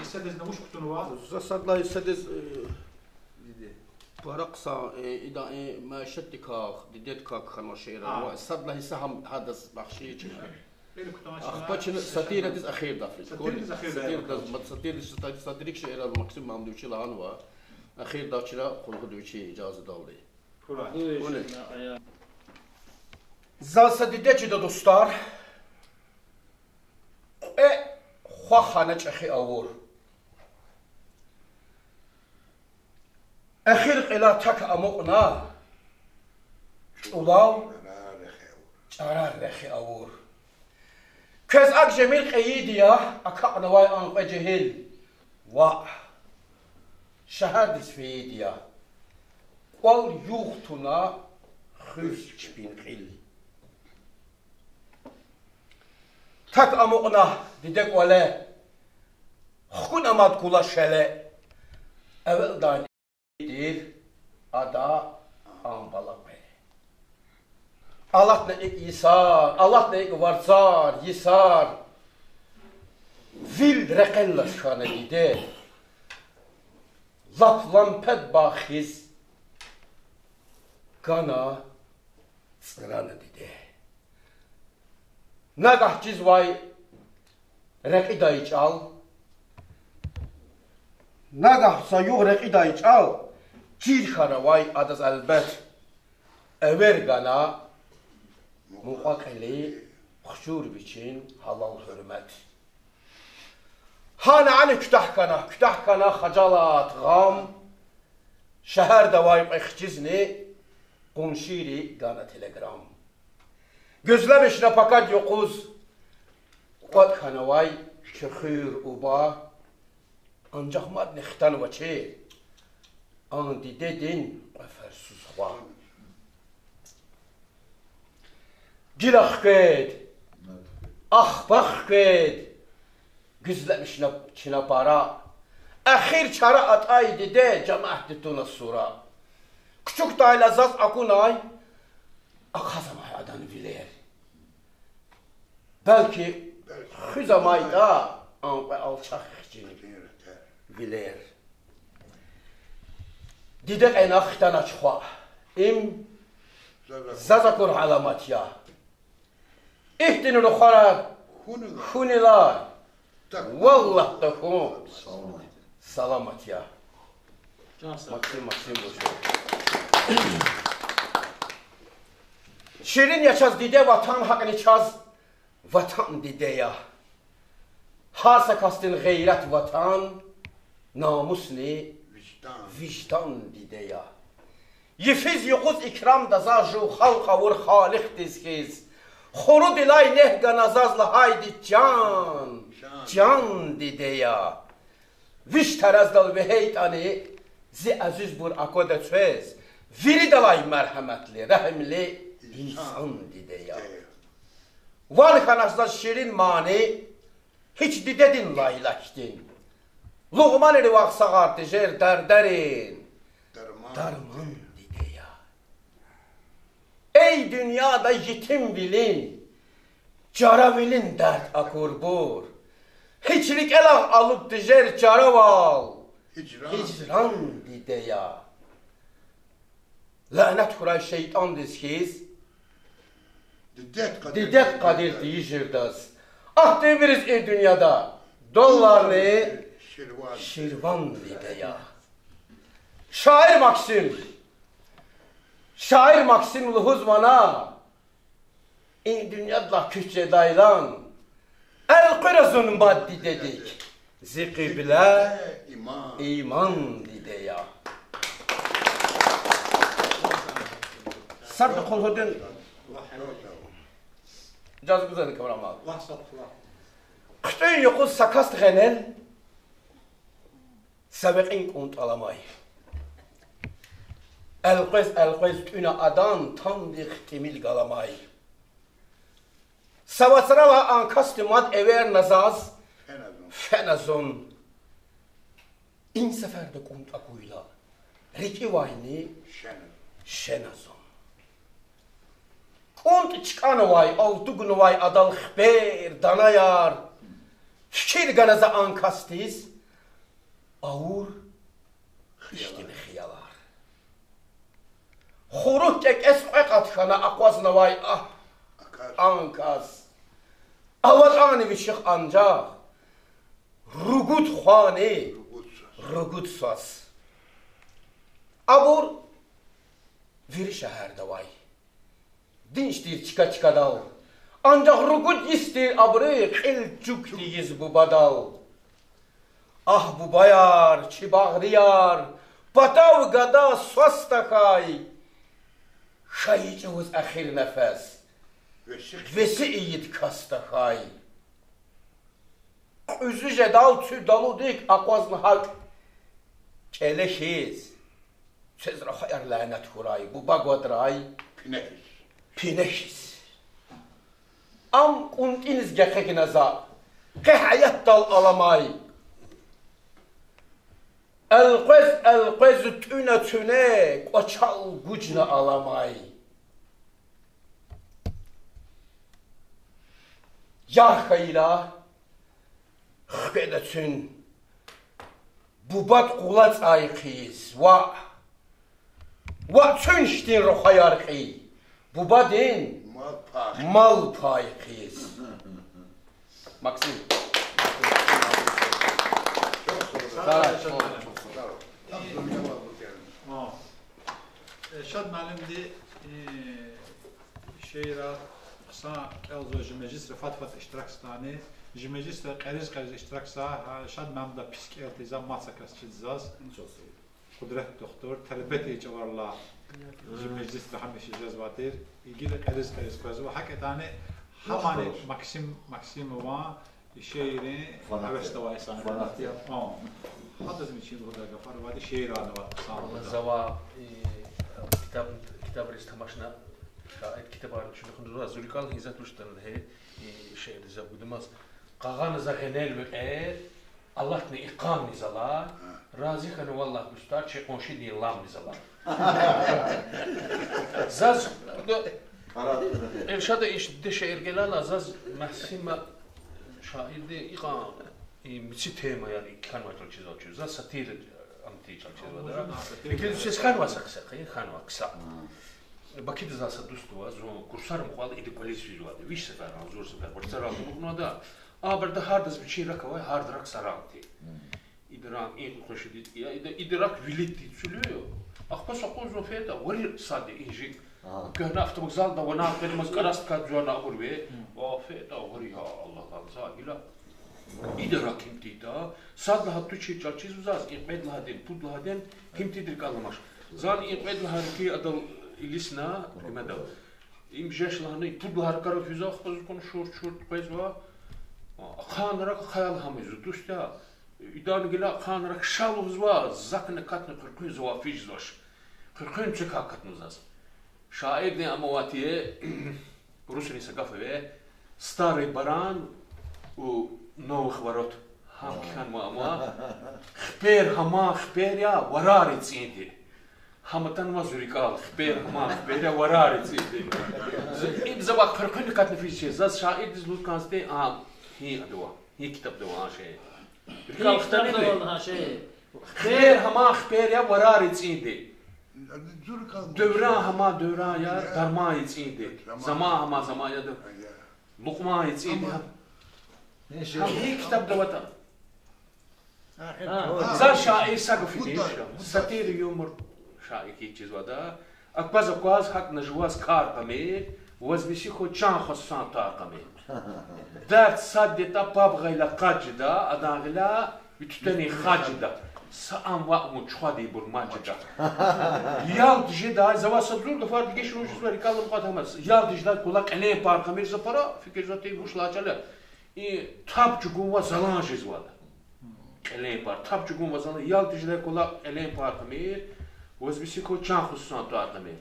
гьиссадизни вуч кутунва? За сад лагьай гьиссадиз, э, пара хъсан, э, идан, э, майишатдикай, дидедикай кхьенва шиирар. А. Ва сад лагьай гьисса гьам гьадаз бахшиз чна. Ахпа чна сатирадиз эхирдай физ. Сатирадиз эхирдай. Сатирадиз, сатирадиз, сатирик шиирар Максим Мамадовичи лагьанва. Эхирдай чна Къулгьуди вичи ижазадалди. Заз са диде чида, дустар, кьве хва хана чӀехи авур. Эхир кьилай так амукьна, чӀулав чӀарар рехи авур. Квез акӀ жемир кьейиди я, акакьнавай ан кьве жегьил. Ваъ, шегьердиз фейиди я. КӀвал-югъ туна хуьз чпин кьил. Так амукьна диде кӀвале, хкун амад кула шеле. Эвелдайни тир ада ан бала къве. Алатна икӀ йисар, алатна икӀ варцар, йисар. Вил рекьеллаз хьана диде, лап лампад бахиз гана, цӀрана диде. Нагагь чизвай рекьидай чӀал, нагагь са югъ рекьидай чӀал чир хьанавай адаз элбет. Эвер гана мукьва кьили, хчур вичин гьалал гьуьрмет. Гьана ани куьтягь хьана, куьтягь хьана хажалат, гъам. Шегьерда авай кьве хчизни къуншийри гана телеграм. Гуьзлемишна пакад юкъуз кӀватӀ хьанавай чи хуьр, уба. Анжах мадни хтанвачир ан дидедин кьве ферсуз хва. Гила хквед, ахпа хквед, гуьзлемишна чна пара. Эхир чара атӀай диде жемятди туна сура. Кучукдайла заз акунай ахъаз амай адан вилер. Белки хуьз амайтӀа ан кьве алчах хчинин вилер. Диде кьена хтанач хва. Им заз акур аламат я. Ихьтин рухварар хьунилай, валлагь, тахьун саламат я. Максим, Максим, бужу. Ширин я чаз диде ватан, гьакӀни чаз ватан диде я. Гьар са касдин гъейрат ватан, намусни виждан диде я. Йифиз-юкъуз икрамда за жув халкь авур халикьдиз хьиз. Хурудилай негь гана заз лагьайди: чан, чан, диде я. Виш тараздал вегьейтӀани, зи азизбур, аквада квез виридалай мергьяматли, регьимли инсан, диде я. Ван хьанач заз ширин мани гьич дидедин лайлакдин. Лугьманривай сагъар тежер дардерин дарман, диде я. Эй дуьньяда етимвилин, чаравилин дерт акурбур, гьич рикӀелай алуд тежер чаравал, гьижран, диде я. Лянет хьурай шейтӀандиз хьиз, дидед къадир тийижирдаз, ахьтинбуруз и дуьньяда долларни ширван, диде я. Шаир Максим, шаир Максим лугьузва на: и дуьньядилай куьч жедайлан элкъуьра зун мад дидедик, зи кьибле иман, диде я. Сад хъулгьудин жаз гузани камрамал. ХъуьтӀуьн юкъуз са касди гъенел са векьин кӀунтӀ аламай. Элкъвез-элкъвез тӀуьна адан тандихъ тӀимил галамай. Са вацралай а касди мад эверна заз, фена зун. И сеферда кӀунтӀ акуйла, рикӀивайни шена зун. КӀунтӀ чкӀанавай, алтугнавай адал хипер, данаяр. Фикир гана за а касдиз авур хиштин хиялар. Хурук кӀекӀец кьве къат хьана акъвазнавай а кас. АватӀани вичихъ анжах ругуд хвани ругуд свас. Абур вири шегьерда авай. Динж тир чка-чкадал. Анжах ругуд йис тир абуру кьил чук тийиз бубадал. Агь, бубаяр, чи багърияр, патав гада свас тахьай. Хьайи чӀавуз эхир нефес веси ийид кас тахьай. Кьуьзуь жедал цуь далудик акъвазна гьакӀ кӀеле хьиз, квез рахваяр лянет хьурай, буба гвадрай пине хьиз. Ам кӀунтӀиниз гекъигна за, къе гьаятдал аламай. Элкъвез-элкъвез тӀуьна цуьне, кӀвачел гужна аламай. Ярх хьайила, хкведа цуьн бубад къула цӀай хъийиз, ваъ, ваъ, цуьн хьтин рухваяр кьий, бубадин мал пай хъийиз. Максим. Шад муаллимди, э, шиирар хъсан кӀелзава, жи межлисра фад-фад иштиракзаватӀани, жи межлисра кьериз-кьериз иштиракзава, гьа, Шад муаллимда пис кӀел тийиз мад са кас чида заз. Къудрет духтур, тербетдин чӀаварилай жи межлисда гьамиша жезвай тир, гила кьериз-кьериз къвезва. ГьакӀ ятӀани гьамани Максим Максимован шииррин гьевесда авай инсан. Гьадаз вичин лугьудай гафар авайди, шиирар авайди хъсан. Валлагь, завай, э, ктаб, ктабриз тамашна, шаир ктабар чуьнуьхнава, зи рикӀел гьизатуштан гьи, э, шиир за гудмаз. Къагъана за гъенел векьер, алатна икъанни залай, рази хьана валлагь дустар чи къуншидин ламни залай. Заз, Эльшада иш диде шиир гелайла, заз Максима шаирди икьван, и, мици темаяр хьанвай чӀал чизвачир. Заз сатира, ам, тир чӀал чизвайди я. Лекин сес хьанвай са кьиса, хьанвай кьиса. Бакида заз са дуст ава, зун курсар мукьвал ида кӀвализ физвайди. Виш сефер, гьа, зур сефер, варцарал амукьнавайди. Абурда гьардаз вичин рак авай, гьарда рак са ран тир. Ида рак и къуншидиз я, ида, ида рак вилиддиз цуьлуьв. Ахпа са къуз зун фейитӀа, вари сад я и жи. Куьгьне автовокзалда ванай, къведамаз кӀарасдикай дуьзна абур ве. Ва фейитӀа, вари, я Аллагь, за гила. Ида рак гьим тийитӀа, сад лагьай тушир чӀал чизва заз, и кьвед лагьайдин, пуд лагьайдин, гьим тийида рикӀел аламач. Зани и кьвед лагьай рикӀи адал илисна, гьимедал. Им жеч лагьана, и пуд лагьай ракӀарал физва, ахпа зун кьуна шурт-шурт къвезва. Ахъайна рак, ахъаял гьам зун дуст я. Идан гила ахъайна рак ша лугьузва, закна катна хъуьруьн завай физ жезвач. Хъуьруьн цуькай катна заз. Шаирдин ам аватӀа, русрин са гаф ава: старый баран у новых ворот. Гьам кхьенва ама, хипер гьаман хипер я, варари цӀинди. Гьам атанва зи рикӀел, хипер гьаман хипер я, варари цӀинди. Им завай хъуьруьн катна физ жез. Заз шаирдиз лугьуз кӀанзавайди, а, гьи адава, гьи китабда ава а шей. РикӀел хтанва гьа шей. Хипер гьаман хипер я, варари цӀинди. Девран гьаман девран я, дарман я цӀинди. Заман гьаман заман я, лукьман я цӀинди. Гьам гьи китабда аватӀа? Заз шаир са гаф ийида, сатира, юмор шаир хьиз чизвайди я. Акваз-акваз гьакӀ на жуваз кар къамир, ваз виси хьуй чан хва сусан тар къамир. Дард сад ятӀа паб гъайила къад жеда, адан гъиля ви туьтуьнин хад жеда. Са ам ваъ, вун чухвадайбур мад жеда. Ял тежедай, завай са зур гафар дегиш вуж жезва, рикӀел алукӀ кьван гьамаз. Ял тежедай кӀвалах кьилин пар къамир, за пара фикирзавайди вуч лагьай чӀал я. И таб чӀугун ва залан жезвайди. Кьилин пар, таб чӀугун ва залан, ял тежедай кӀвалах кьилин пар къамир, ваз виси хьуй чан хва сусан тар къамир.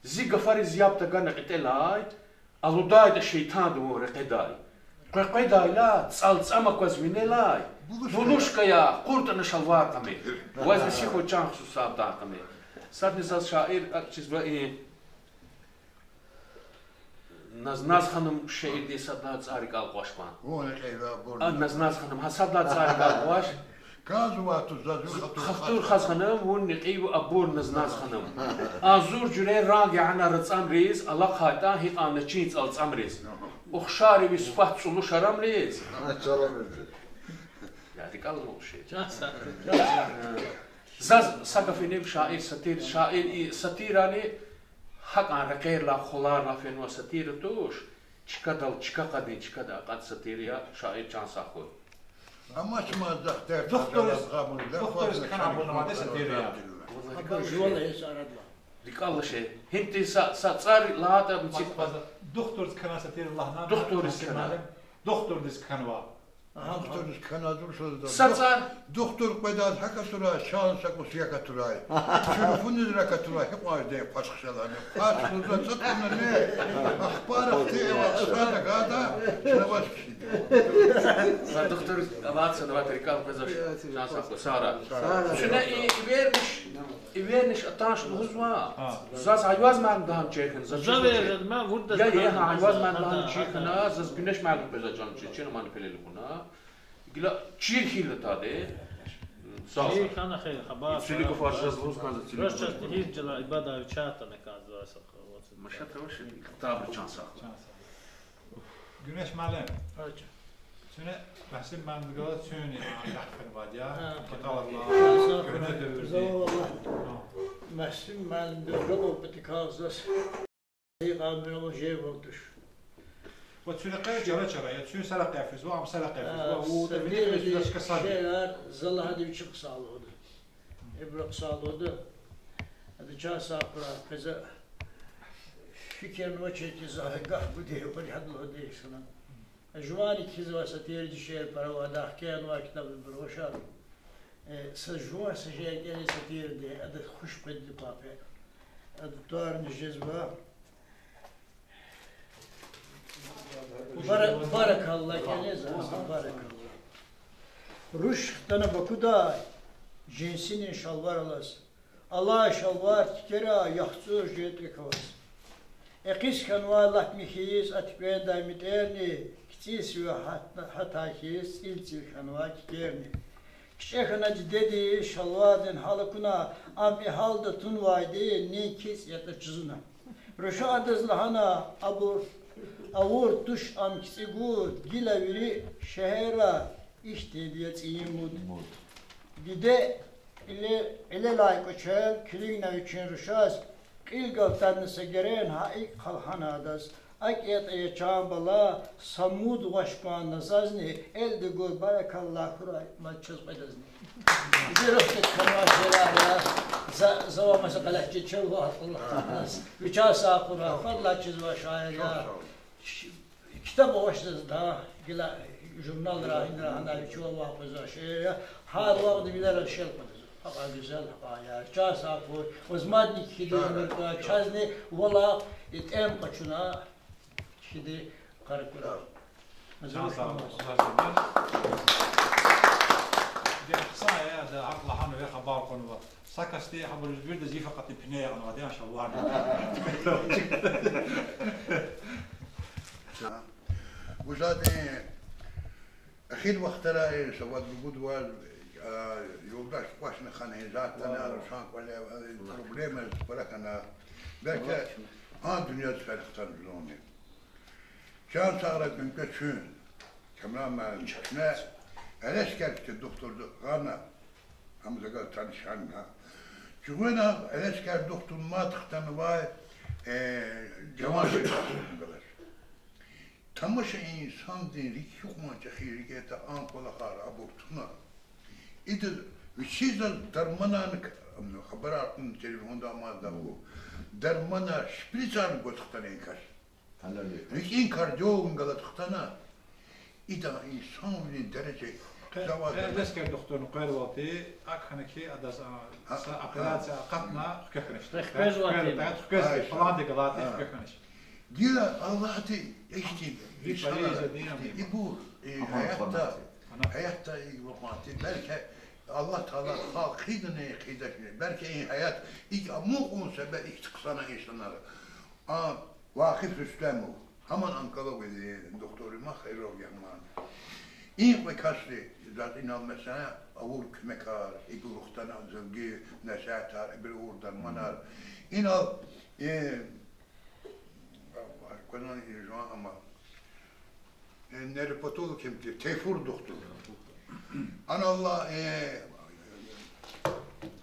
Зи гафариз яб тагана кьетӀелай, алудайтӀа шейтанди вун рекьедай. Къекъведайла, цӀалцӀам акваз винелай, булушка я, кьуртӀана шалвар къамир. Ваз виси хьуй чан хва сусан тар къамир. Садни заз шаир акӀ чизва и Наз-, Наз-ханум шиирдин сад лагьай цӀар рикӀел къвач кван. А, Наз-, Наз-ханум, гьа сад лагьай цӀар рикӀел къвач. Халтур хаз ханум, вун некьи я абур, Наз-, Наз-ханум. Агъзур жуьре ранг яна рацӀамриз, алахъайтӀан гьикьван начин цӀалцӀамриз. Ухшар я ви сифат цӀулу шарамриз. Я рикӀел алукӀ шиир. Заз са гаф ийин, шаир, сатир, шаир и сатирани гьакӀан рекьерилай, хваларилай фенвай сатира туш, чкадал чка кьадин, чкадай кьад сатира я, шаир чан сагъ хьуй. Амач ман захтер Духтуриз, духтуриз кхьенвайбур авайди сатира я. РикӀел алай шей. Гьинти са, са цӀар лагьайтӀа мици. Духтуриз кхьенвай сатира лагьана, духтуриз кхьенвай. Духтурдиз кхьенва. Духтурдиз кхьенва, зур шура. Са цӀар. Духтур къведаз гьакӀ атурай, чан са кӀус як атурай. Телефониз рак атурай, гьикьван жедай хъваш хъжалани. Хъваш лугьузва цӀатӀунани. Ахпа рахти эва хъсан тахьайтӀа, чна авач кхьида. Са духтур аватӀа, са аватӀа, рикӀел къвезвач, чан сагъ хьуй, Сара. Чна и, и верниш, и верниш атанш лугьузва. Заз Айваз муаллимдин чир хьана, заз чир хьана. Я, я, гьа, Айваз муаллимдин чир хьана, заз Гуьнеш муаллим къвезвай чан чир, чна мани пелел кьуна. Гила чир хьайила тади. Са, са. Чир хьана хьи, хабар. Цилик фарзаз лугьуз кӀанзава, цилик. Рушча гьиз жила ибадави чатана кӀанзава са. Машат авачи, табур чан сагъ. Гуьнеш муаллим. Гьа чан. Чуьне Мегьсим муаллимдихъ галаз чуьнни агакьарвайди я. Гьа, киталарла, гуьне девирди. Зава валлагь. Гьа. Мегьсим муаллимди жаваб патикал заз. Гьикьван муьрал жевал туш. Ва чуьне къе чара-чара я, чуьн са ракъи физва, ам са ракъи физва, ва са вири вири шейэр за лагьайди вичи хъсан лугьуда. Ибуру хъсан лугьуда. Ада чан сагъ хьурай, къе за фикирнавачир хьи, за гаф гудай, гьикьван гьад лугьуда инсанан. Жувани кхьизвай сатирдин шейэр пара ава, ада хкянавай китаб ибур гъвашар. Э, са жуван са шейэр кӀелиз сатирдин, ада хуш къведди папе. Ада тӀварни жезва. Бара-, баракалла, кӀелиз, баракалла. Руш хтана Бакудай, жинсинин шалвар алаз. Алай шалвар тикерай, яхцӀур жен тӀуьк аваз. Экъис хьанвай лап михьиз атӀуьгъвендай метӀерни, кицӀи сиве гьат-, гьатай хьиз цӀил-цӀил хьанвай кикерни. КичӀе хьана дидеди шалвардин гьал акуна, ам и гьалда тунвайди нин кицӀ ятӀа жузуна. Руша адаз лагьана: абур, авур туш ам кицӀи гуд, гила вири шегьерра ихьтинди я цӀийи муд. Диде кьиле-, кьилелай кӀвачел килигна вичин рушаз, кьил галтадна са герен, гьа икӀ хъал хьана адаз. АкӀ ятӀа, я чан бала, са муд гъваш кван на зазни, элди гур баракалла хьурай мад чаз кьведазни. Зирухтик тамашарая, за, за ва маса къалахчи чевла Аллагь Таалади вичи сагъ хьурай, фадлай чизвай шаир я. Ш-, ктаб авач заз да, гила журналра, гьинра гьана вичи вал вахъ къвезвай шаир я, гьар вахтни вилера шел къведа заз. Гьакьван гуьзел, гьакьван яр. Чан сагъ хьуй, ваз мадни кхьиди, чазни валай и тӀем къачуна кхьиди къаракӀура. Чан сагъ хьуй, Аллагь рази хьуй. Де хъсан я, де гьакӀ лагьана ве хабар кьунва. Са касди гьабуруз виридаз йиф акъатна пине ягъанвайди я шалварни. Вужадин эхир вахтара са вад-ругуд вар, а, юлдаш квачни хьана, гьи затӀ хьана, рушан кӀвале, а, проблема пара хьана. Белки а дуьньядиз ферихтан зунни. Чан сагърай куьн, квез чун, Камран муаллим, чна Элескердин духтурди гъана, гьам за галаз таниш хьана. Чуьгъуьна Элескер духтур мад хтанвай, э, жаван шехьердин галаз. Тамаша, инсандин рикӀ гьикьван чӀехи рикӀ ятӀа, а кӀвалахар абур туна. Ида вичи заз дарманарни к-, хабарар кьуна, телефонда амазда хьу. Дарманар, шприцарни гваз хтана и кас. РикӀин кардиологдин галаз хтана. Ида инсанвилин дережа завай Элескер духтурни къвервалди, акӀ хьана хьи, адаз, а, са операция акъатна, хквехьанач. Хквезвай, хквезвай, пландихъ галайди хквехьанач. Гила Аллагьди ихьтин инсанар, ибур, э, гьаятда, гьаятда икӀ вахъанти, белки Аллагь Таала халкь хъийидани, хъийидачни, белки и гьаят икӀ амукьун себеб ихьтин хъсана инсанар. А, Вакъиф Рустемов, гьаман онкологиядин духтур я, ман хирург я гьаман. И кьве касди заз инал месела авур куьмекар, ибур хтана заз гьи насигьатар, ибур авур дарманар. Инал, э, квез жуван ама, э, невропатолог ким тир, Тейфур духтур. Анал, э,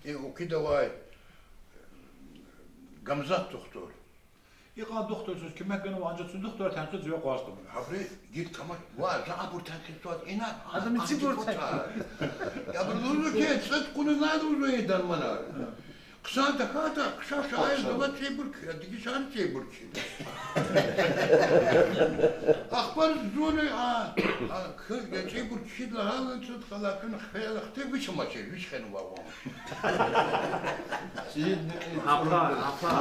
э, Укидавай Гамзат духтур. Икьван духтурриз куьмек ганва, анжах цуьн духтур тенкьиз ве акъвазда. Гьабур гила тамаш, ва за абур тенкьиз тваз ина, Адам ици абур тенкьиз. Абур лугьузва хьи, цӀуд кьуна лугьузва и дарманар. Хъсан тахьайтӀа, хъша шаир зава чӀибур кхьида, дигишарни чӀибур кхьида. Ахпа зуни, а, а, кхьи-, чӀибур кхьида лагьана, цӀуд къалахъин хвейила хтин вич амачир, вич хвенва ван.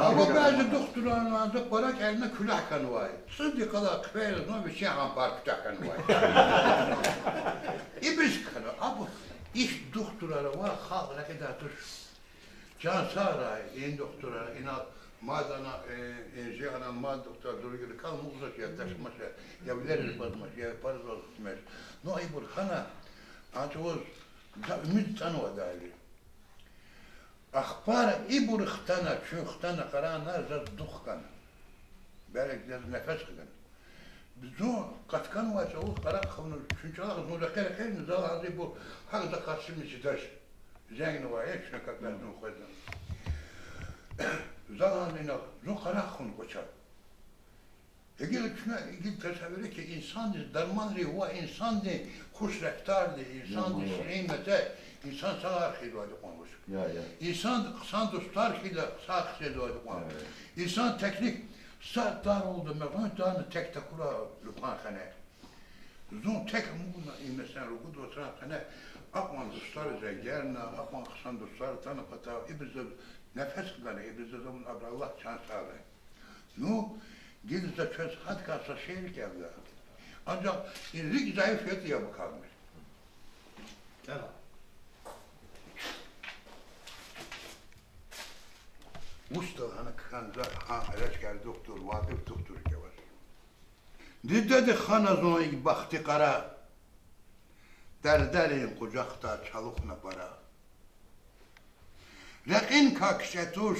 Абур бязи духтурар, за пара кӀелна куьлуь хьанвай. ЦӀуд йикъалай хъфейла зун вичин гьампар куьтягь хьанвай. Ибур хьана, абур, ихьтин духтурар ава, халкь рекьидай туш. Чан сагърай, и духтурар, инал мад ана, э, инжи ана мад духтур зурги рикӀел амукьзавач, я ташмач, я вилериз аквазмач, я парзал хтимеч. Ну, ибур хьана, а чӀавуз за умуд атӀанвайди я. Ахпа ибур хтана, чуьн хтана, къарагъна, заз дух хьана. Белки заз нефес хгана. Зун къатканвай чӀавуз къарагъ хъувуна, чуьн чӀалахъ зун рекье-рекье зал гьазибур, гьакӀ за къаршимни чидач. Зенгнавай, э, чна как раз зун къвезва. Зал гьазина, зун къарагъ хъувуна кӀвачел. Гила чна, гила тасаввур ая хьи, инсандиз дарманри ва инсандин хуш рафтарди, инсандин ширин мете, инсан сагъар хъийизвайди кьван вуч. Инсан хъсан дустар хьайила, сагъ хъийизвайди кьван. Инсан теклиф са дарвалда мегъуьн тана тек такура лукьан хьана. Зун тек амукьна и месел ругуд вацран къене, акьван дустар зенгерна, акьван хъсан дустар атана патал, ибур заз нефес хгана, ибур заз амукьна, абурал Аллагь чан сагърай. Ну, гила за чвез гьадакай са шиир кӀелда. Анжах и рикӀ зайиф ятӀа, яб акалмир. КӀела. Вучдал гьана кхьенва за гьа Элескер духтур, Вакъиф духтур кӀеваз. Дидеди хана зун икӀ бахтикьара, дердерин къужахда чалухна пара. Рекьин кӀвачел туш,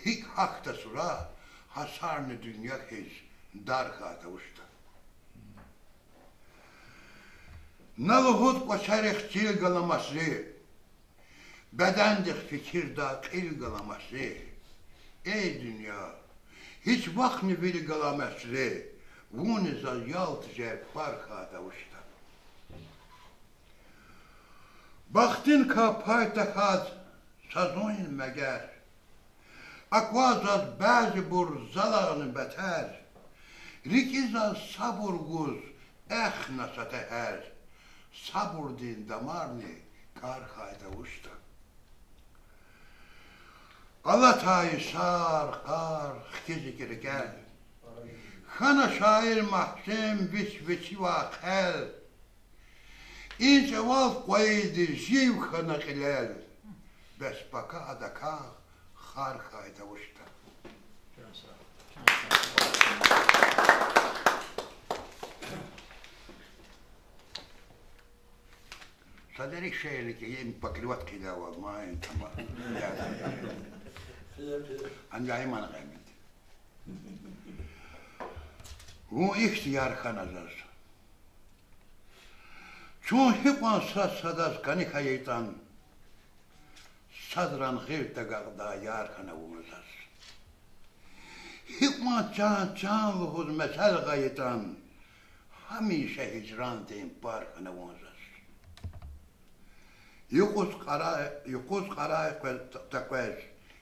гьикӀ гьахьда сура, гьасарни дуьнья хьиз дар хьайи тавушда. На лугьуд кӀвачерихъ чил галамаз зи, бедендихъ фикирдай кьил галамаз зи. Эй дуьнья, Гьич вахтни вири галаматри, вунни заз ял тежер пар хьайи тавушда. Бахтуникай пай тахьаз са зун я мегер, аквазва заз бязибур залайни бетер, рикӀи заз сабур гуз эхна са тегьер, сабурдин дамарни кӀар хьайи тавушда. Алатай йисар, къар хкиз икӀ рикӀел, хьана шаир Магьсум вич вичивай хъел. И чӀавал къвайиди жив хьана кьилел, бес пака адакай хар хьайи тавушда. Са дерик шиирни кӀелин, поклёвка хъийидайвал, ма ин тамам. Анжах иман гъемит. Вун ихьтин яр хьана заз. Чун гьикьван сад садаз кӀани хьайитӀан, садран гъил тагакьдай яр хьана вун заз. Гьикьван чан-чан лугьуз месел гъайитӀан, гьамиша гьижрандин пар хьана вун заз. Юкъуз кьарай, юкъуз кьарай къвез, таквез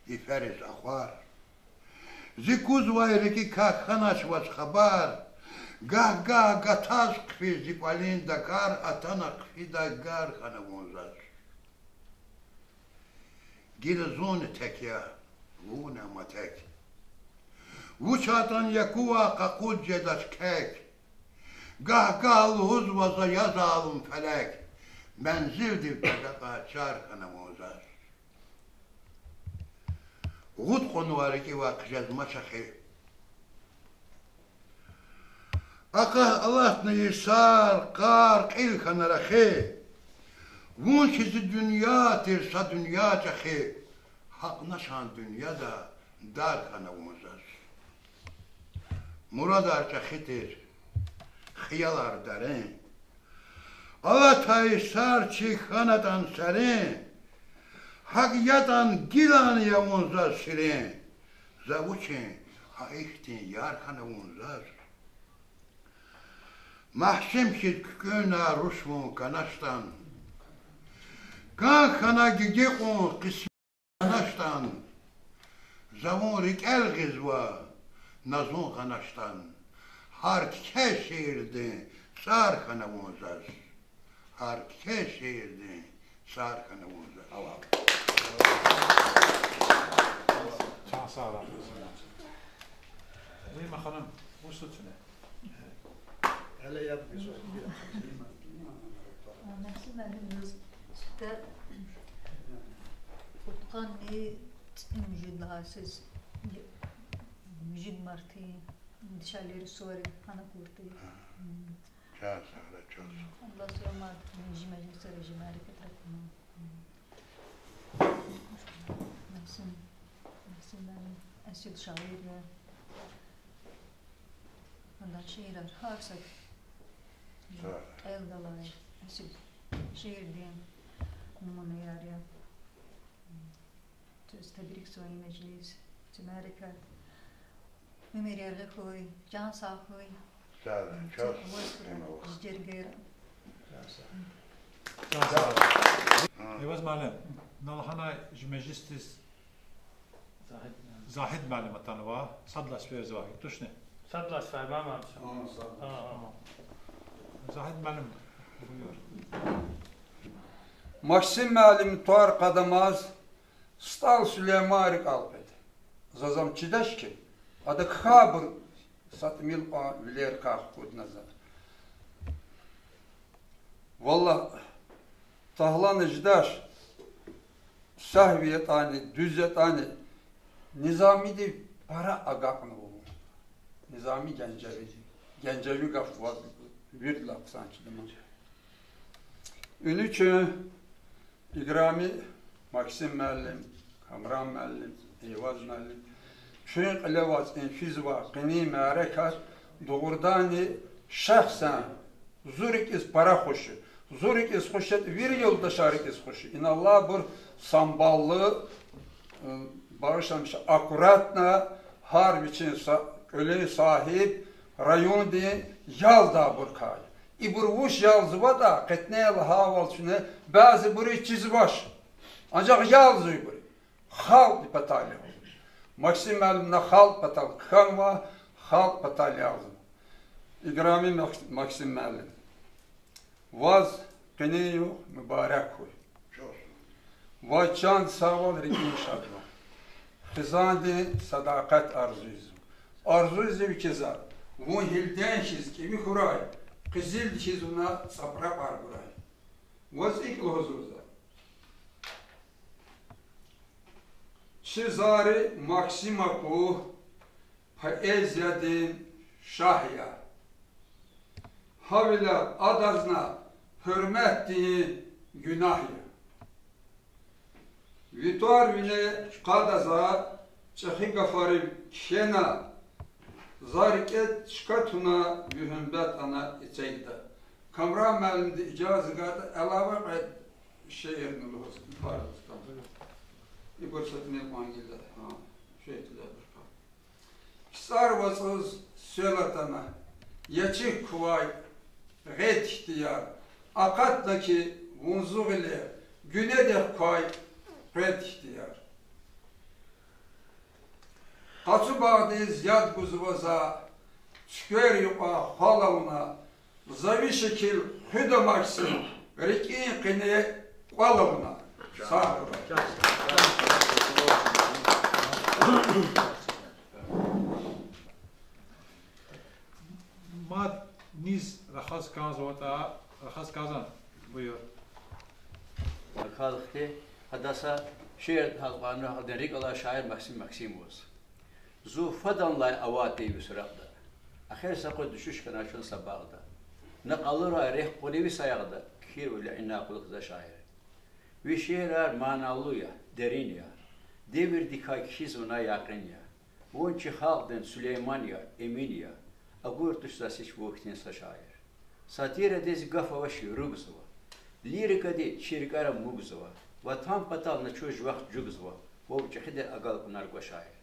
йифериз ахвар. Зи кузвай рикӀикай хьанач ваз хабар. Гагь-гагь гатаз хъфиз зи кӀвалин дакар, атана хъфидай гар хьана вун заз. Гила зунни тек я, вунни ама тек. Вуч атӀан якӀувай къакъуд жедач кек. Гагь-гагь лугьузва за: я залум фелек, мензилдив тагакьай чар хьана вун заз. Гъуд кьунвай рикӀивай хъжезма чӀехи. Акьаз алатна йисар, къар кьил хьана рахи. Вун хьиз и дуьнья тир са дуьнья чӀехи, гьакьначан дуьньяда дар хьана вун заз. Мурадар чӀехи тир, хиялар дерин. Алатай йисар чи хьанатӀан серин, гьакӀ ятӀан гилан я вун заз ширин. За вучин гьа ихьтин яр хьана вун заз. Магьсум хьиз куькӀуьнай руш вун канашдан, кӀан хьана гиги кьун къисмет хьанашдан. За вун рикӀел гъизва, на зун хьанашдан, гьар куьче шиирдин цӀар хьана вун заз. Гьар куьче шиирдин цӀар хьана вун заз. Чан сагърай. Рима ханум, вуч лугьуз кӀане? Гьеле яб гуьзва. Магьсум муаллим, заз сифте кьудкъанни цӀи муьжуьд лагьай сес, муьжуьд мартдин дишегьлийрин суварик гьана кӀуртӀи. Чан сагърай, чан сагърай. Аллагьди саламат, жи межлисра, жи мярекатра куьн. Магьсум, Магьсум муаллим эсил шаир я. Адан шиирар гьар са кӀел галай эсил шиирдин намунаяр я. Квез тебрикзава и межлис, и мярекат. Уьмуьр яргъи хьуй, чан сагъ хьуй. Сагърай, чан сагърай. Ваз хьурай, жи жергейра. Чан сагъ. Эваз муаллим, на лагьанай жи межлисдиз Загьид муаллим атанва, сад лагьай сеферзава, тушни? Сад лагьай сефер, мама. Загьид муаллим, буюр. Магьсум муаллим тӀвар кьадамаз СтӀал Сулейман рикӀел къведа. Заз ам чидач хьи, ада кхьейбур са тӀимил кьван вилер квай хкудна за. Валлагь, талгьана жедач, сагьви ятӀани, дуьз ятӀани, Низамиди пара агакьнава. Низами Генжеви, Генжеви гаф вирида хъсан чида ман. Уьнуьчун играми Максим муаллим, Камран муаллим, Эйваз муаллим, чун кьиле аваз и физвай къенин мярекат дугъриданни шахсан зи рикӀиз пара хуш я. Зи рикӀиз хуш ятӀа, вири юлдашрин рикӀиз хуш я. Ина Аллагьди абур самбаллу, э, багъишламиша, аккуратно, Гьар вичин са-, кӀвалин сагьиб райондин ялдайбурукай. Ибур вуч ялзаватӀа, къетне лагьайвал чуьне бязибуруз чизвач. Анжах ялзава ибур. Халкьдин патал ялзава. Максим муаллим на халкь патал кхьенва, халкь патал ялзава. Играми Мак-, Максим муаллим. Ваз къенин югъ мубарак хьуй. Ваз чандин сагъвал, рикӀин шадвал. Хизандин садакъат арзу ийизва. Арзу ийизва квез, вун гьилдин хьиз кӀеви хьурай, къизилди хьиз вуна цӀапракьар гурай. Ваз икӀ лугьузва за. Чи зари Максим аку поэзиядин шагь я. Гьавиляй адазни гьуьрмет тийин гунагь я. Ви тӀвар вине къада за, чӀехи гафарив кхьена, за рикӀе чка туна, ви гьуьрмет ана эцигда. Камран муаллимди ижаза гайитӀа, алава кьвед шиирни лугьуз, ибур са тӀимил кьван гила, гьа, шейтла буркъа. КцӀар вацӀуз сел атана, я чи квай гъед хьтин яр, акъатна хьи вун зи гъиле, гуьнедихъ квай къвед хьтин яр. Къацу багъдиз яд гузва за, цуьквер юкьва хвал авуна, за ви шикил хуьда, Максим, рикӀин къене кӀвал авуна. Сагърай. Мад низ рахаз кӀанзаватӀа, рахаз кӀанзава, буюр. Акалхди, гьада са шиир гьалкьванва, гьадан рикӀ алай шаир Максим Максимоваз. Зун фаданлай авайди ви суракьда, эхир са къуз дуьшуьш хьана чун са багъда. На къалурай рехъ къуни ви саягъда, кхьирвал ина кьулухъ за, шаир. Ви шиирар маналу я, дерин я. Девирдикай кхьиз вуна якъин я. Вун чи халкьдин Сулейман я, Эмин я. Акур туш заз гьич вун хьтин са шаир. Сатирадиз гаф авач, ругзава. Лирикади чи рикӀера мугзава. Ватан патал на чун жувахъ жугзава. Вав чӀехиди агалкьунар гва, шаир.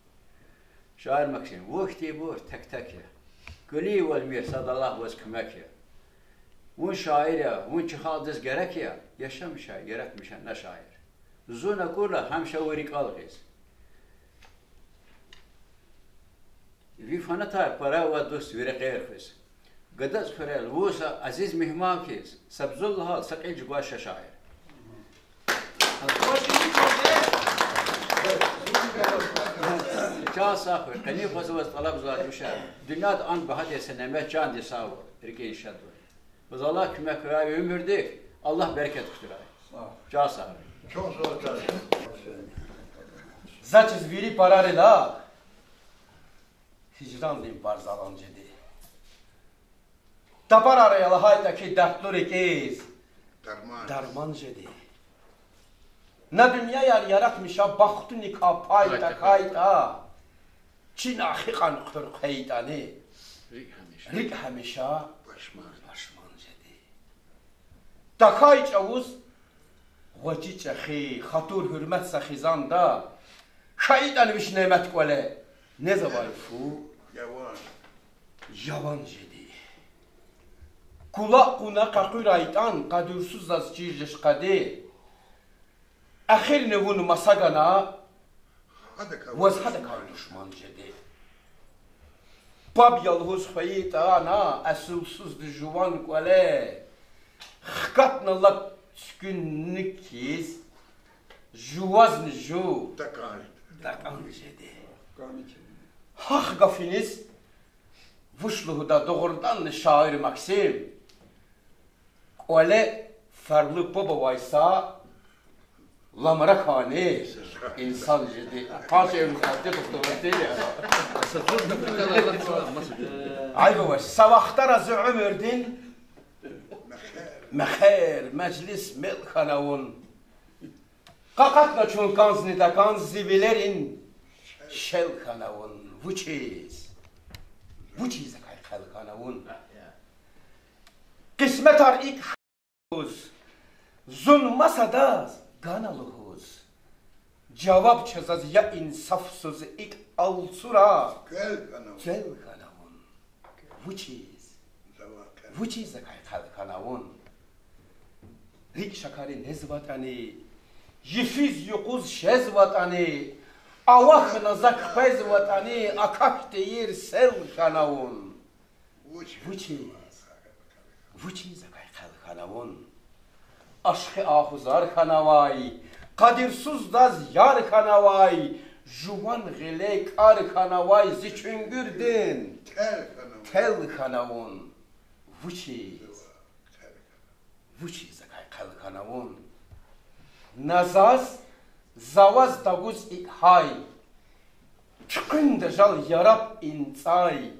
Шаир Максим, вун хьтинбур тек-тек я. КӀвалийвал мир, сад Аллагь ваз куьмек я. Вун шаир я, вун чи халкьдиз герек я, яшамиша, яратмиша на, шаир. Зун акурла гьамиша ви рикӀел гъиз. Ви фанатар пара ва дуст ви рекьер хуьз. Гададихъ хуьрел вун са азиз мугьман хьиз, сабзул лагьайла са кьил чӀугваз ша, шаир. Чан сагъ хьуй, къенин юкъуз ваз тӀалабзавайди вуч я? Дуьньяда ан багьа тир са немет чандин сагъвал, рикӀин шадвал. Ваз Аллагь куьмек хьурай, уьмуьрдик Аллагь берекат кутурай. Чан сагъ хьуй. За чиз вири парарила гьижрандин бар залан жеди. Тапарар я лагьайтӀа хьи дертлу рикӀиз дарман жеди. На дуьньяяр яратмиша, бахтуникай пай тахьайтӀа, чина гьикьван хъуьр хъвейтӀани, рикӀ гьамиша пашман жеди. Тахьай чӀавуз гъвечӀи чӀехи, хатур-гьуьрмет са хизанда, хьайитӀани вич немет кӀвале, незавай фу яван жеди. КӀулакӀ кьуна къекъуьрайтӀан, къадурсуз заз чир жеч къади. Эхирни вун маса гана, ваз гьадакай душман жеди. Паб я лугьуз хвейитӀани, эсилсузди жуван кӀвале, хкатна лап цуькуьнни хьиз, жувазни жув такӀан жеди. Гьахъ гафуниз вуч лугьуда, дугъриданни, шаир Максим, кӀвале ферлу паб авай са ламракайни инсан жеди. Къанши эври хатти тухтавати я. Айб авач, са вахтара зи уьмуьрдин мехер, межлис мел хьана вун. Къакъатна чун кӀанзни такӀан, зи вилерин шел хьана вун. Вучиз, вучиз акай хъел хьана вун? Къисметар икӀ хьуз, зун масадаз гана лугьуз, Жаваб це заз, я инсафсуз, икӀ алцура квел хьана вун. Вучиз? Вучиз закай хъел хьана вун? РикӀ-шакари незватӀани, йифиз-юкъуз шезватӀани, авахьна зак къвезватӀани, акахь тийир сел хьана вун. Вучиз? Вучиз закай хъел хьана вун? Ашукь агьузар хьанавай, къадирсуздаз яр хьанавай, жуван гъиле кӀар хьанавай зи чуьнгуьрдин тел хьана вун. Вучиз? Вучиз закай хъел хьана вун? На заз, за ваз тагуз икӀ гьай, туьхуьнда жал, яраб инцӀай,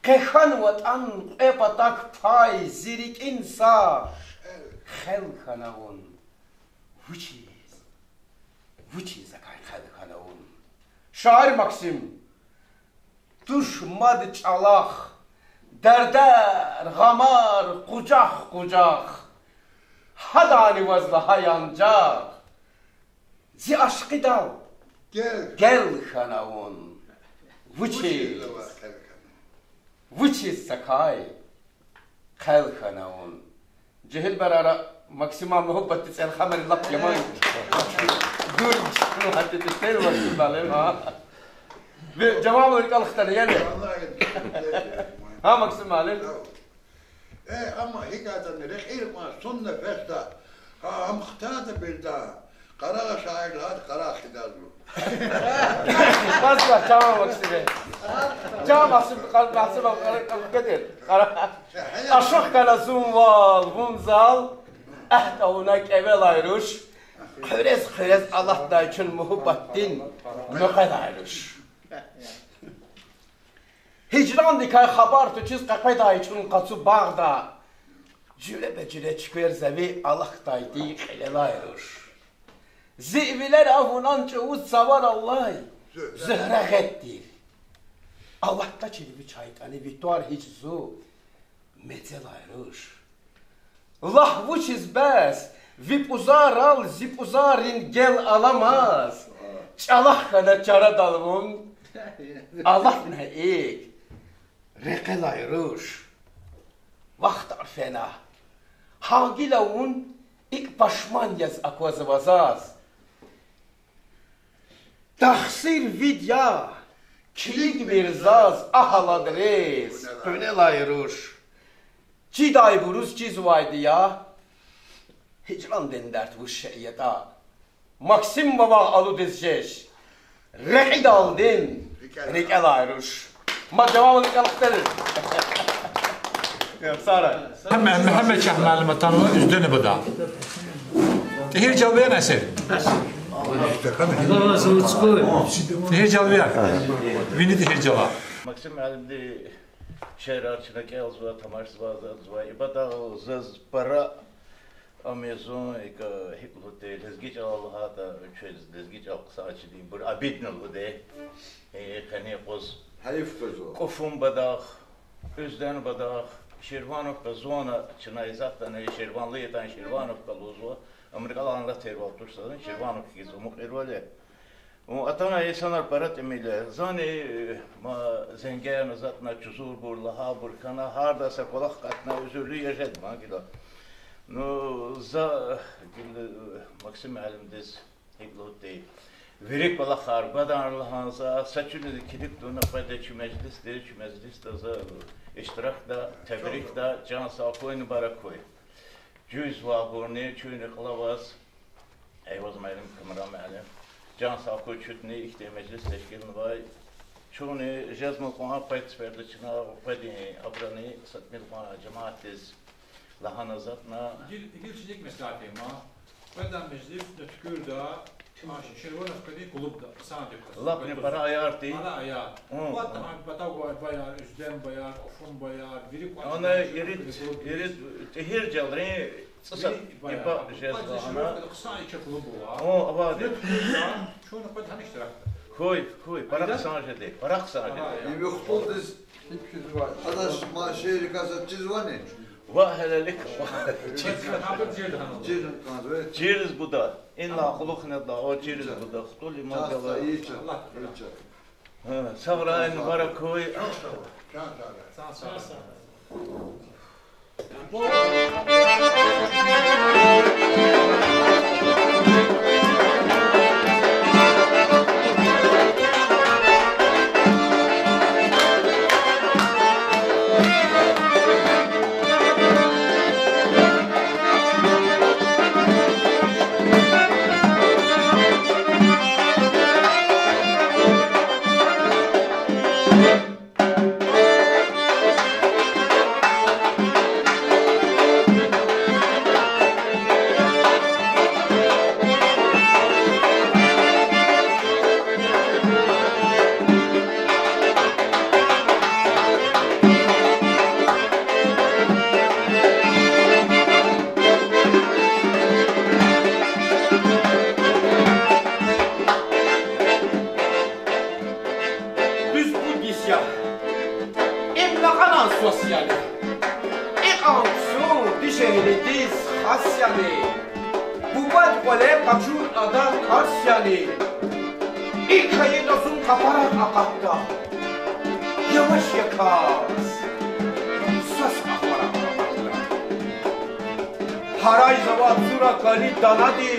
къе хьанватӀан кьве патак пай, зи рикӀин са хел хьана вун. Вучиз? Вучиз закай хъел хьана вун? Шаир Максим, туш мад чӀалахъ, дердер, гъамар къужах-къужах, гьадани ваз лагьай анжах зи ашкъидал гел хьана вун. Вучиз? Вучиз закай хъел хьана вун? Жегьил барара, Максиман муьгьуьббатдин цӀелхемари лап яман дур чна гьатта тел, Максим муаллим, гьа? Ви жаваб рикӀел хтана яни? Гьа, Максим муаллим? Э, амма гьикӀ ятӀани, рекьел кьван сунна фесда, гьа, ам хтайда бирда, къарагъ, шаир лагьайди къарагъ хъийидазва. Спасибо, чан Максим. Чан Максим, къар-, Максим, къар-, къар-, къедир. Къара-, ашукь хьана зун вал, вун зал, агьд авуна кӀевелай руш, хъуьрез-хъуьрез алатдай чун муьгьуьббатдин мукьвалай руш. Гьижрандикай хабар тушиз къекъведай чун къацу багъда, жуьреба-жуьре чуькверзава алахьдайди кьилелай руш. Зи вилер авунан чӀавуз цавараллай Зуьгьре гъед тир. Алатдачир вич хьайитӀани, ви тӀвар гьич зун мецелай руш. Лагь, вучиз бес ви пӀузарал зи пӀузаррин гел аламаз чӀалахъ хьана чарадал вун? Алатна икӀ, рекьелай руш. Вахтар фена, гьа гила вун икӀ пашман яз аквазва заз. Тахсир вид я, килигмир заз, агь, аладриз къуьнелай руш. Чидайбуруз чизвайди я, гьижрандин дерт вуж шей ятӀа. Максим вавай алудиз жеч, рекьидалди рикӀелай руш. Мад жаваб рикӀел хтери. Сара. Гьа, Мегьамед Шагь муаллим атанва Уьзденбада. ТӀигьиржал вегьена эсер? ТӀигьиржал вегьена. Вини ТӀигьиржала. Максим муаллимди шиирар чна кӀелзава, тамашзава, затӀзава. Ибадал заз пара, ам я зун, икӀ, гьикӀ лугьуди, лезги чӀалал лагьайтӀа, чвез лезги чӀал хъсан чиди, бур обидно лугьуди. Э, къени къуз. Гьайиф къузва. КӀуфунбадахъ, Уьзденбадахъ, Ширвановка зона, чна изатдани, Ширванли ятӀани Ширвановка лугьузва, ам рикӀелай алатай вал туш зазни, Ширвановка хьиз умукьирвал я. Вун атана инсанар пара тӀимил я. Зани, э, ма зенгер затӀна, чузурбур, лагьайбур хьана, гьарда са кӀвалах кьатӀна, уьзуьрлу я жеда ман гила. Ну, за гила, э, Максим муаллимдиз гьикӀ лугьуди, вири кӀвалахар гвадан лагьана за, са чуьнуьди килиг тавуна къведа чи межлисдиз, чи межлисда за иштиракда, тебрикда, чан сагъ хьуй, мубарак хьуй. Дуьз валбурни, чуьнни кьула ваз, Эйваз муаллим, Камран муаллим, чан сагъ хьуй, чудни ихьтин межлис тешкилнавай. Чунни жезмай кьван къвед сеферда чна къведин абурани са тӀимил кьван жемятдиз лагьана затӀна. Гила, гила чна икӀ меслят ийин ман. Къведай межлисда, туькӀуьрда, а, Ширвановкадин клубда, хъсандик кас. Лап пара аяр тир. Пара аяр. Гьа, патав гвай баяр, Уьзденбаяр, КӀуфунбаяр, вири кӀвачи. Ана ирид, ирид ТӀигьиржалрин цӀусад ипа жезва ана. Хъсан ича клуб ава. Гьа, авайди. Чун къведа гьана иштиракда. Хьуй, хьуй, пара хъсан жеди, пара хъсан жеди. Им юхтулдиз гьикӀ физва? Адаз ма шиирикай заз чизвани? Ва гьелелик. Чиризни гуда. Инлай кьулухъни ада, о чиризни гуда. Хтули ман галай. Гьа, сагърай, мубарак хьуй. Дуьз пуд йис я. Им накьанан свас яни? Икьван ксун дишегьлидиз хас яни? Бубад кӀвале къачур ада тарс яни? ИкӀ хьайитӀа зун къапарар акъатда, яваш я кас, свас ахварар акъатда. Гьарайзава цура кӀали данади,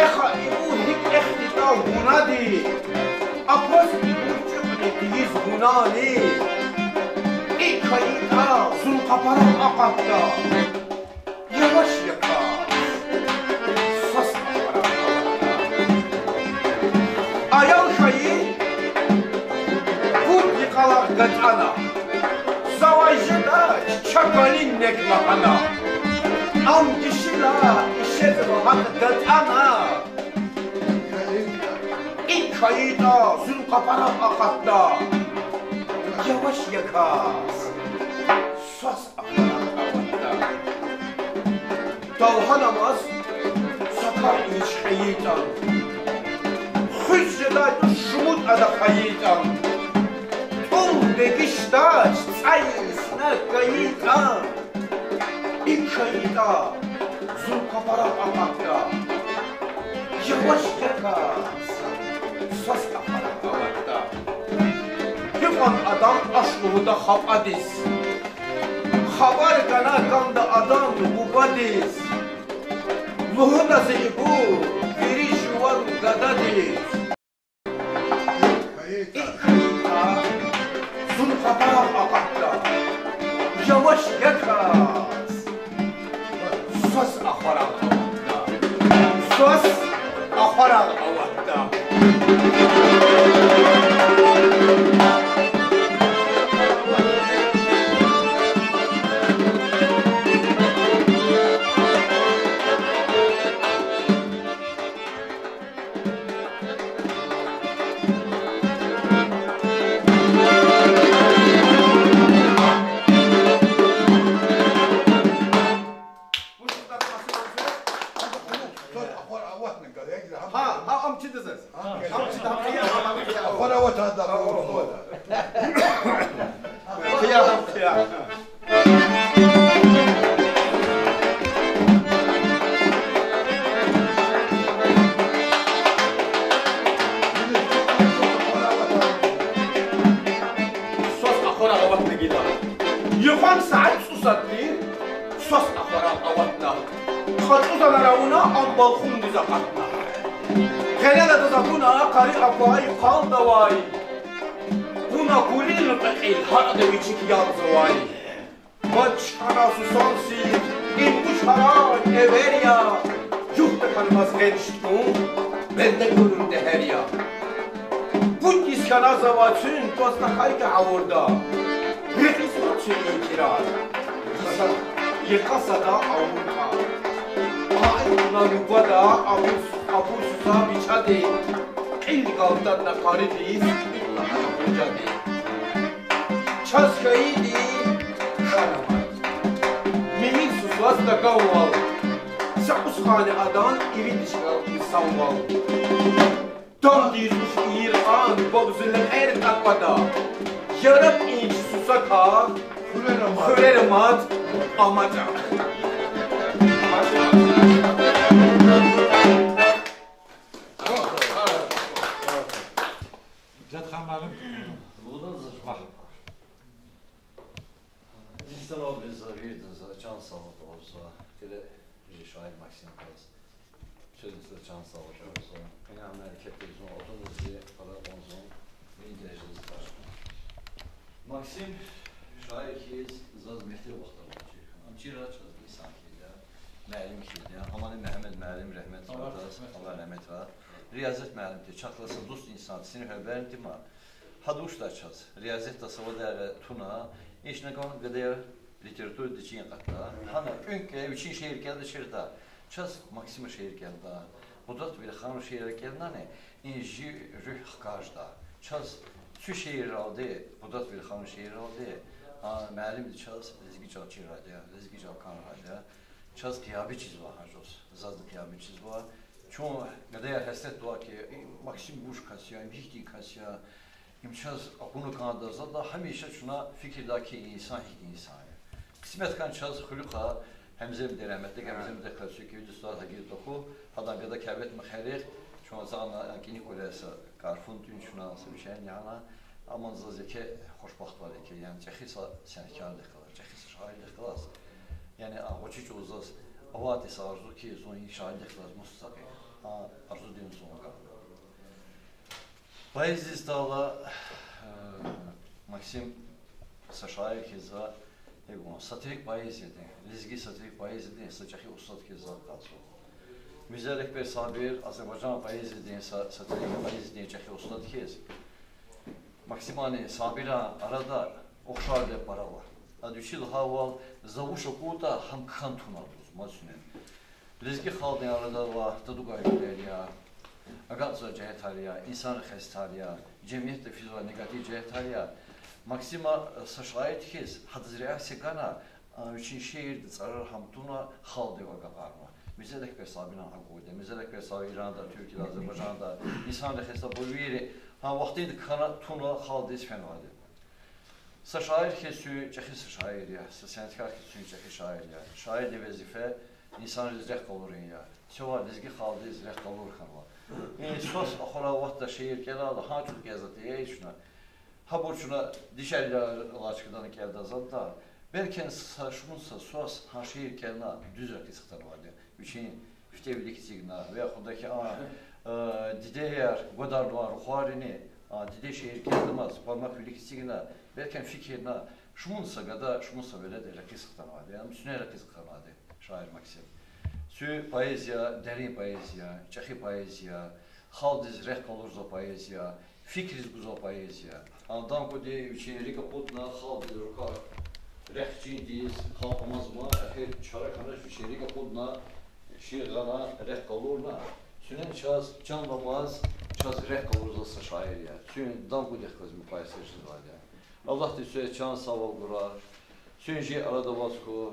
эхай ибур гьикӀ эхтитӀа вунади, акваз ибур чӀук тийиз вунани, икӀ хьайитӀа зун къапарар акъатда, яваш я кас, свас ахварар акъатда. Аял хьайи пуд йикъалай гатӀана, завай жедач ча кӀвалин нек лагьана. Ам дишила ишезва гьакӀ датӀана, икӀ хьайитӀа зун къапарар акъатда, яваш я кас, свас ахварар акъатда. Талгьанамаз са кар инж хьайитӀан, хуьз жедай туш шумуд ада хьайитӀан, тӀул бегишдач цӀай сна кайитӀан, икӀ хьайитӀа зун къапарар акъатда, яваш я кас, свас ахварар акъатда. Гьикьван адан аш лугьуда хапӀадиз, хабар гана кӀанда адан бубадиз, лугьуда зи ибур вири жуван гададиз. ИкӀ хьайитӀа зун къапарар акъатда, яваш я кас, свас ахварар аватда, свас ахварар аватда. Гьа, гьа, ам чида заз. Ам чида, гьа, гьа, гьа, гьа. Ахвара ватада, ахвара. Хъия, хъия. Свас ахвара аватна гила. Йикъан сят цӀусад тир, свас ахвара аватна. КьацӀузанар авуна, ам балхундиз акъатна. Гъенел адаз акуна къари аквай, къалдавай. Кьуна куьлуьн кьве кьил, гьар ада вичик ягъзавай. Мад чна сусан сир, им вуч гьарай эвер я, югъ тахьанмаз гъеч тун, бенде куьруьн дегьер я. Пуд йис хьана завай цуьн, тваз тахьайди гъавурда, рекьизва цуьн и кирар. Йиса, йикъа сада авур кар. Гьа икӀ хьана нубада абур, абур суса бичади, кьил галтадна къаридиз, кьил лагьана къужади. Чаз хьайиди хьанамай. Мимир сусаз такӀанвал, са устхани адан иридиш галкӀи санвал. Тандиз уш ийир кьан, бабзу лекьер таквада. Яраб инч сусакай, Хуьрера мад амачӀа. Жат Хамалин. Лугьуз вах. Инсанвилиз за виридаз чан сагъвал лугьузва. Геле жи шаир Максим Къаз. Чаз инсанвилиз чан сагъвал лугьузва. Къене мярекатдиз зун, отун зи пара кьун зун, виндежиз къаршна. Максим шаир хьиз заз мектеб вахтара чир хьана. Ам чира чаз инсан хьиз я, муаллим хьиз я. Амани Мегьамед муаллим, рагьметрай, Аллагь рагьметрай. Риязият муаллим тир, чахъ галаз са дуст инсан, синиф регьбер тир ма. Гьада вучда чаз риязиятда савадар туна, ишна кӀан гадаяр литературадиз чин акъатда. Гьана кӀуьнкӀ вичин шиир кӀелдачиртӀа, чаз Максима шиир кӀелда, Къудрат Велиханован шиирар кӀелнани, и жи руьгь хкажда. Чаз цуь шиирралди, Къудрат Велиханован шиирралди, а, муаллимди чаз лезги чӀал чирайди я, лезги чӀал кӀанрайди я. Чаз къиябил чизва гьа жуз, зазни къиябил чизва. Чун гадаяр гьасретдайвал хьи, и Максим вуж кас я, им гьихьтин кас я, им чаз акуна кӀанда, зада гьамиша чна фикирда хьи, и инсан гьихьтин инсан я. Къисмет хьана чаз хуьруьхъ Гьемземди, рагьметлу Гьемземдихъ галаз кӀевиди стар гьагиз тахьуй, гьадан гада кявет мехъерихъ, чун зана кӀаник кӀвале са кӀарфун тӀуьн чна, са вишен яна, амма заз еке хушбахтвал еке, яни чӀехи са сеняткардихъ галаз, чӀехи са шаирдихъ галаз, яни а гъвечӀи чӀавуз заз авайди са арзу хьи, зун и шаирдихъ галаз мус сагъ я, а арзудин зун га. Поэзиядал, э, Максим са шаир хьиз за, э, сатирик поэзиядин, лезги сатирик поэзиядин са чӀехи устад хьиз за къазва. Мирзе Рехбер Сабир, азербайжан поэзиядин са, сатирик поэзиядин чӀехи устад хьиз, Максиманни Сабиран арада ухшарди пара ава. Ада вичи лагьайвал, за вуч акуртӀа, гьам кхьин туна лугьуз, мад сунени. Лезги халкьдин арада авай тадугайвилер я, агакьзавай жигьетар я, инсанрихъ хесетар я, жемиятда физвай негатив жигьетар я. Максима са шаир хьиз гьадаз реакция гана, а, вичин шиирда цӀарар гьам туна, халкьдив агакьарна. Мирзе Рехбер Сабиран акурди, Мирзе Рехбер Сабир Иранда, Туьркияда, Азербайжанда, инсанрихъ хесетар, бу вири гьа вахтунда кхьана, туна, халкьдиз фенвайди. Са шаир хьиз чун чӀехи са шаир я, са сеняткар хьиз чун чӀехи шаир я. Шаирдин везифе инсанриз рехъ къалурун я. Чавай лезги халкьдиз рехъ къалур хьанва. И свас ахварай вахтунда шиир кӀелайла, гьа чӀехи кӀелзавайди я чна. Гьабур чна дишегьлияр алай чкадани кӀелда затӀ я. Белки са шумуд са свас гьа шиир кӀелна, дуьз ракъис хтанвайди я. Вичин фитӀе вилик эцигна, ва я худа хьи, а, э, дидеяр гвадарнавай рухвайрини, а, диде шиир кӀелдамаз бармак вилик эцигна, белки фикирна, шумуд са гада, шумуд са велед ракъис хтанвайди, ам сунени ракъис хтанвайди, шаир Максим. Цуь поэзия, дерин поэзия, чӀехи поэзия, халкьдиз рехъ къалурзавай поэзия, фикириз гузвай поэзия. Адан кӀуди вичин рикӀ акъудна халкьдиз рукар, рехъ чиндиз халкь амазма, эхир чара хьанач, вичин рикӀ акъудна шиир гъана, рехъ къалурна. Цуьнени чаз чан аламаз, чаз рехъ къалурзавай са шаир я. Цуьн адан кӀудихъ галаз мукъайсер жезвайди я. Аллагьди цуьне чан сагъвал гурай. Цуьн жи арада аваз хьуй.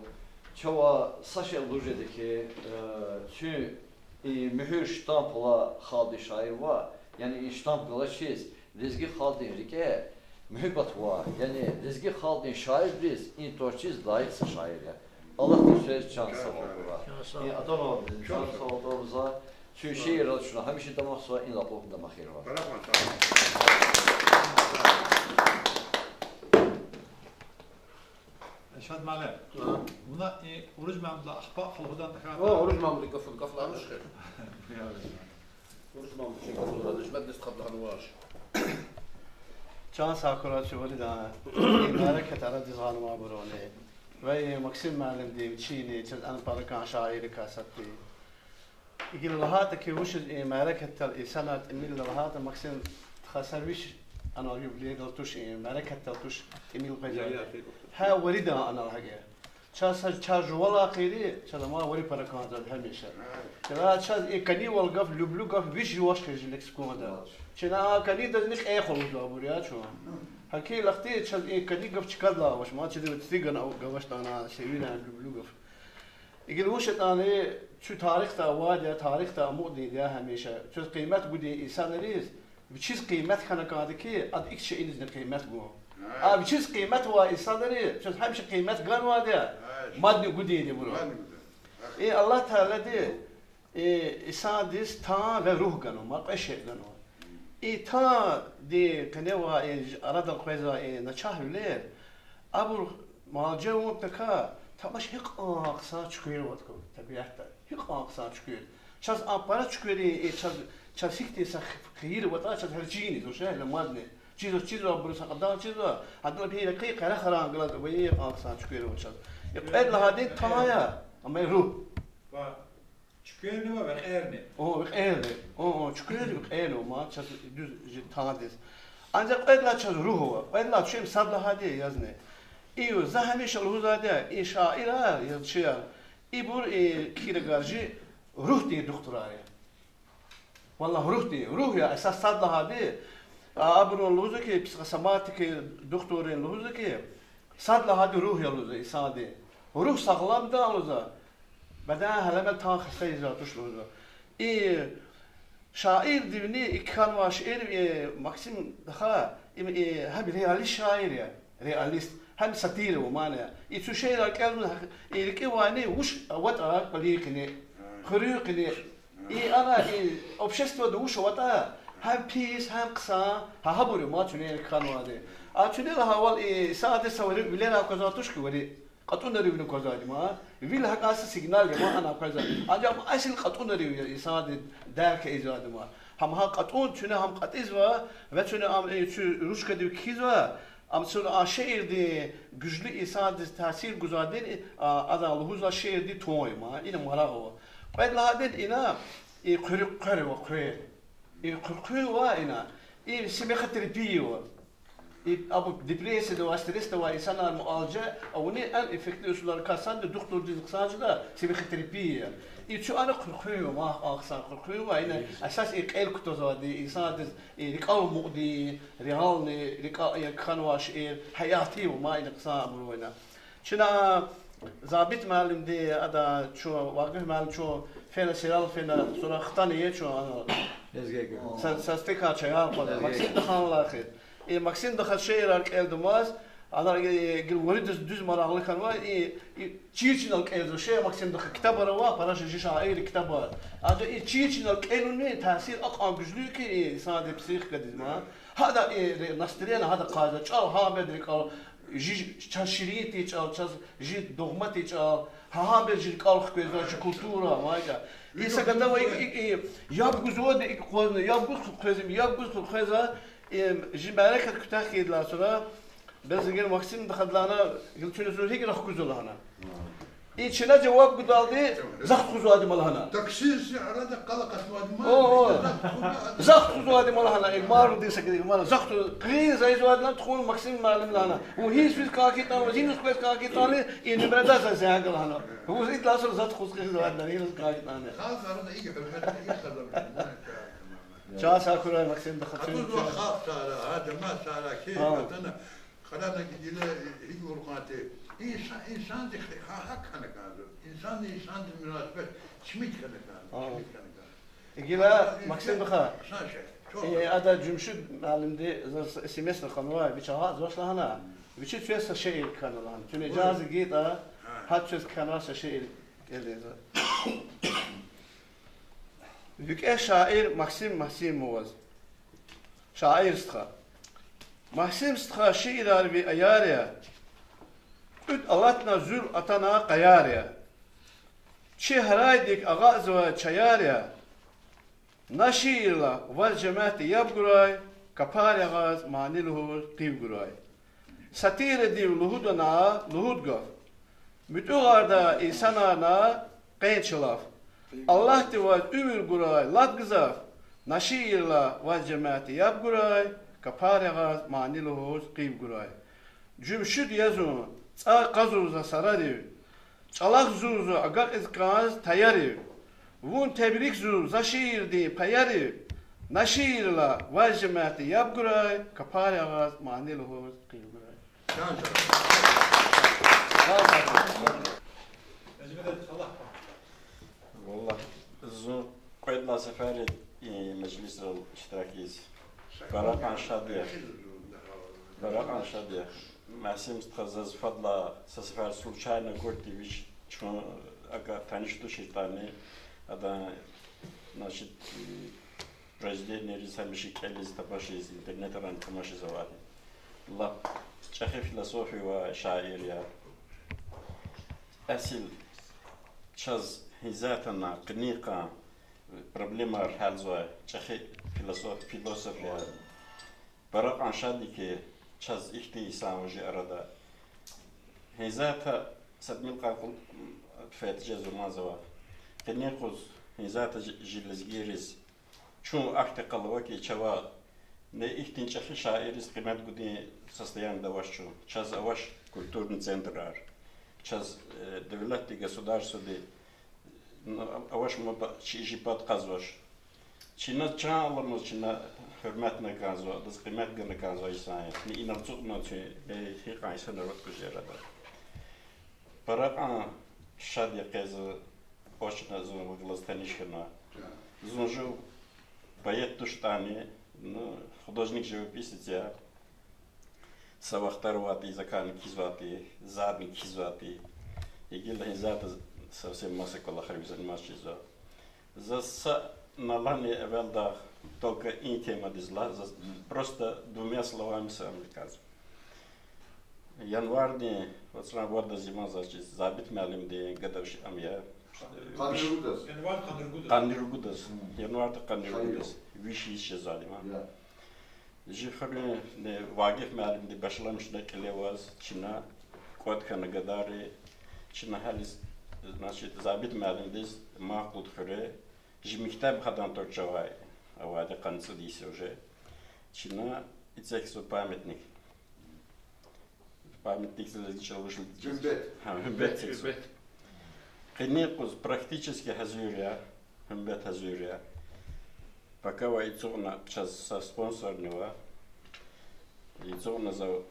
Чавай са шей лугьуз жеда хьи, э, цуьн и муьгьуьр штамп алай халкьдин шаир ваъ, яни и штамп галачиз лезги халкьдин рикӀе муьгьуьббат ваъ, яни лезги халкьдин шаирриз, и творчиз лайих са шаир я. Аллагьди цуьне чан сагъвал гурай. И атанвайди чан сагъвал гурай за, цуьн шиирар чна гьамиша дамахзава, инал кьулухъни дамахирва. Эльшад муаллим, вуна и Уруж Мамудла ахпа къалурдан тахьайтӀа. О, Уруж Мамуд гаф, гаф лагьанач хьи. Уруж Мамуд чи гаф лагьана, Нижмедни стхадиз лагьанвач. Чан сагъ хьурай чи виридан, и мярекат арадиз гъанвайбуруни. Ва и Максим муаллимди, вичини, чаз ана пара кӀан шаиррикай сад тир. Гила лагьайтӀа хьи, вучиз и мярекатдал инсанар тӀимил я лагьайтӀа, Максим, тха са виш ана юбилейдал туш, и мярекатдал туш тӀимил къвезвайди. Гьа виридан анал гьакӀ я. Чаз са, чаз жувалай хъийиди, чаз амай вири пара кӀанзавайди гьамиша. Чна чаз и кӀанивал гаф, люблю гаф вич жуваз хьиз жи лексиконда. Чна а кӀанидазни кьей къалурзавайбур я чун. ГьакӀ хьайила хьи чаз и кӀани гаф чкадалай авач, ма чизвай ци гана гаф ачтӀани, севинай люблю гаф. Гила вуч ятӀани, чун тарихда авайди я, тарихда амукьдайди я гьамиша. Чаз къимет гудай инсанриз, вичиз къимет хьана кӀанда хьи, ада икӀ шейинизни къимет гун. А вичиз къимет авай инсанри, чаз гьамиша къимет ганвайди я, мадни гудин ибуру. И Аллагь Таалади, и, инсандиз тан ва руьгь ганва, ма кьве шей ганва. И тандин къене авай, и арадал къвезвай и начагъвилер, абур муалажа авун патал тамаш гьикьван хъсан чуьквер аватӀа табиатда. Гьикьван хъсан чуьквер. Чаз а пара чуьквери, и чаз, чаз гьихьтин са хийир аватӀа, чаз гьеле чизни, зун ше, гьеле мадни. Чизва, чизва, абуруз гьакьван чизва, гьадалай гьи рекьи къарагъаран галаз, ва гьикьван хъсан чуьквер ава чаз. И кьвед лагьайди тан я, амма руьгь. Чуькверни ва векьерни. О, векьерни. О, о, чуькверни, векьерни ва ма чаз дуьз жи тандиз. Анжах кьвед лагьай чаз руьгь ава. Кьвед лагьай чуьн сад лагьайди язни. И за гьамиша лугьузвайди я, и шаирар, язчияр, ибур, и кхьирагар жи руьгьдин духтурар я. Валлагь, руьгьдин, руьгь я эсас сад лагьайди. А, абурун лугьузва ки, психосоматика духтуррин лугьузва ки, сад лагьайди руьгь я лугьузва инсандин. Руьгь сагъламда лугьузва, бадан гьеле тан хаста ийизвай туш лугьузва. И шаирдивни и кхьенвай шиир, и Максим Даха, им, и гьам реалист шаир я, реалист, гьам сатира ва мана. И цуь шиирар кӀелзамани, и рикӀивайни вуч аватӀа кӀвалин къене, хуьруьн къене, и ана, и обществода вуч аватӀа, гьам пис, гьам хъсан, гьа гьабур я ма цуьнени кхьенвайди. А цуьне лагьайвал, и инсандиз са вири вилерай аквазвай туш хьи, вири кьатӀунрив аквазвайди ма. Вил гьакӀан са сигнал я ма ана аквазвай. Анжах ам асул кьатӀунрив я инсандиз дерк ийизвайди ма. Гьам гьа кьатӀун цуьне гьам кьатӀизва, ва цуьне ам, э, цуь ручкадив кхьизва, ам цуьн а шиирдин гуьжлу инсандиз таъсир гузвайди, а, адан лугьузвай шиирдин тон я ма. Ина марагъ ава. Кьвед лагьайди ина, и хъуьруьк хъвер ва хъвер. И хъуьруьк хъвер ва ина, и смехотерапия ва. И абур депрессияда ва стрессда авай инсанар муалажа авуни эн эффектни усулрикай сад я, духтурдиз хъсан жеда психотерапия. И цуьк ана хъуьруьк хъвер ва, ма ахъсан хъуьруьк хъвер ва, ина эсас и кьел кутазвайди, инсандиз и рикӀел амукьди, реальный, рикӀе кхьенвай шиир, гьаятияр ва ма ина хъсан абур ва ина. Чна Забит муаллимди, ада чун, Вакъиф муаллим чун фена, серал фена, сура хтана я чун ана. Лезгийрин. Са, са стакан чаяр хъвана. Лезгийрин. Максим Даханлай хьиз. И Максим Дахадин шиирар кӀелдамаз, ана, э, гила виридаз дуьз марагълу хьанва, и, и чир чинал кӀелзава шиир, Максим Дахадин ктабар ава, пара жи шаиррин ктабар. Анжах и чир чинал кӀелуни таъсир акьван гуьжлу я ки, и инсандин психикадиз ма. Гьада и ре-, настроение гьада къайда, чӀал гьабур рикӀел, жи чаз ширин тир чӀал, чаз жи дугъма тир чӀал, гьа гьабур жи рикӀел хквезва, жи культура, вайда. И са гадава и, и, и, яб гузвайди и къвезни, яб гуз хъуьрезва, яб гуз хъуьрезва, и, жи мярекат куьтягь хьайидалай сура, бес гила Максим Дахадилай гила чуьне зун гьикӀ рахкузва лагьана. И чна жаваб гудалди, захъ тухузвайди ма лагьана. Таксист арада къал акъатнавайди ма, о, о, захъ тухузвайди ма лагьана, и марудин са кӀидай ма лагьана, захъ тухуз, къизан ийизвайди лагьана, тухун Максим муаллим лагьана. Вун гьиниз физ кӀан хьайитӀани, вун гьиниз къвез кӀан хьайитӀани, и нумрадиз за зенг лагьана. Вун идалай сура захъ тухуз къизан ийизвайди лагьана, гьиниз кӀан хьайитӀани. Халкь арада и гьуьрмет, и къадар. Чан сагъ хьурай, Максим Дахадин. Атузва халкь сагърай, гьа жамаат сагърай, куь ватана. Къарагъна гила гьикӀ лугьуз кӀанзава. Инсан, инсандиз гьа-, гьакӀ хьана кӀанзава. Инсандиз, инсандиз мунасибат чимит хьана кӀанзава, чимит хьана кӀанзава. Гила, Максим Даха, хъсан шей, чухсагъ. Э, ада Жумшуд муаллимди заз СМС раханвай, вич агъазвач лагьана. Вичи квез са шиир кхьена лагьана. Чуьне ижаза гайитӀа, гьа квез кхьенвай са шиир кӀелиз. ВикӀегь шаир Максим Магьсимоваз. Шаир стха. Магьсим стха, шиирар ви аяр я, кьуьд алатна, зуьр атана къаяр я. Чи гьарайдик агъазва чаяр я, на шиирла ваз жемятди яб гурай, капар ягъаз мани лугьуз къив гурай. Сатирадив лугьуда на лугьуд гаф, муьтӀуьгъарда инсанарна къен чӀалав. Аллагьди ваз уьмуьр гурай лап гзаф, на шиирла ваз жемятди яб гурай, капар ягъаз мани лугьуз къив гурай. Жумшуд я зун, цӀай кьазва за сарарив, чӀалахъ зурзава агакьиз кӀанз таярив. Вун тебрикзава за шиирдин паярив, на шиирла ваз жемятди яб гурай, капар ягъаз мани лугьуз къив гурай. Валлагь, зун кьвед лагьай сефер я и межлисра иштирак ийиз. Пара кьван шад я. Паракьан шад я. Масим стха, заз фадлай са сефер случайно гурди вич чун, ака, таниш туширтӀани, адан, значит, произведениейриз гьамиша кӀелиз, тамашиз, интернетрани тамашиз авайди. Лап чӀехи философия авай шаир я. Эсил чаз гьизатана къенин къан проблемаяр гьялзавай чӀехи философ, философ я. Паракьан шад я хьи, чаз ихьтин инсан вуж я арада. Гьизата са тӀимил кьакьул фейитӀа жезва, мазава. Къенин юкъуз гьизата жи, жи лезгийриз чун ахьтин къалава хьи, чавай не ихьтин чӀехи шаирриз къимет гудин состояниеда авач чун. Чаз авач культурный центрар. Чаз, э, девлетди, государстводи, ну, авач ма ба-, чи жи пад кьазвач. Чна чан аламаз чна гьуьрметна кӀанзава, адаз къимет гана кӀанзава инсан я. Ни инал ацукьна чи, э, гьикьван инсанар аватӀа куьжера ада. Паракьан шад я къе зун, очно зун вун галаз таниш хьана. Зун жув поэт туштӀани, ну, художник-живописец я. Са вахтара авайди, закани кхьизвайди, задни кхьизвайди. Гила гьизата совсем маса кӀвалахрив заниматься жезва. Заз са налани эвелда только и темадиз лагь, заз просто двумя словами сам рикӀяз. Январдин вацран вада зиман заз чиз Забит муаллимдин гада виш ам я. Къанни ругудаз. Къанни ругудаз. Январда къанни ругудаз. Виш йис жезвайди я. Жи хуьруьн Вагиф муаллимди башламишна кьиле аваз, чна кӀватӀ хьана гадайри, чна гьелиз, значит, Забит муаллимдиз Макьулди хуьре, жи мектеб гьадан тӀварцӀ чавай авайди къанни цӀуд йис уже. Чна эцигзава памятник. Памятник лезги чӀалал вуч лагьана? Гьуьмбет. Гьа, гьуьмбет эцигзава. Къенин юкъуз практически гьазур я, гьуьмбет гьазур я. Пока ва ацукьна чаз са спонсорни ава. Ацукьна за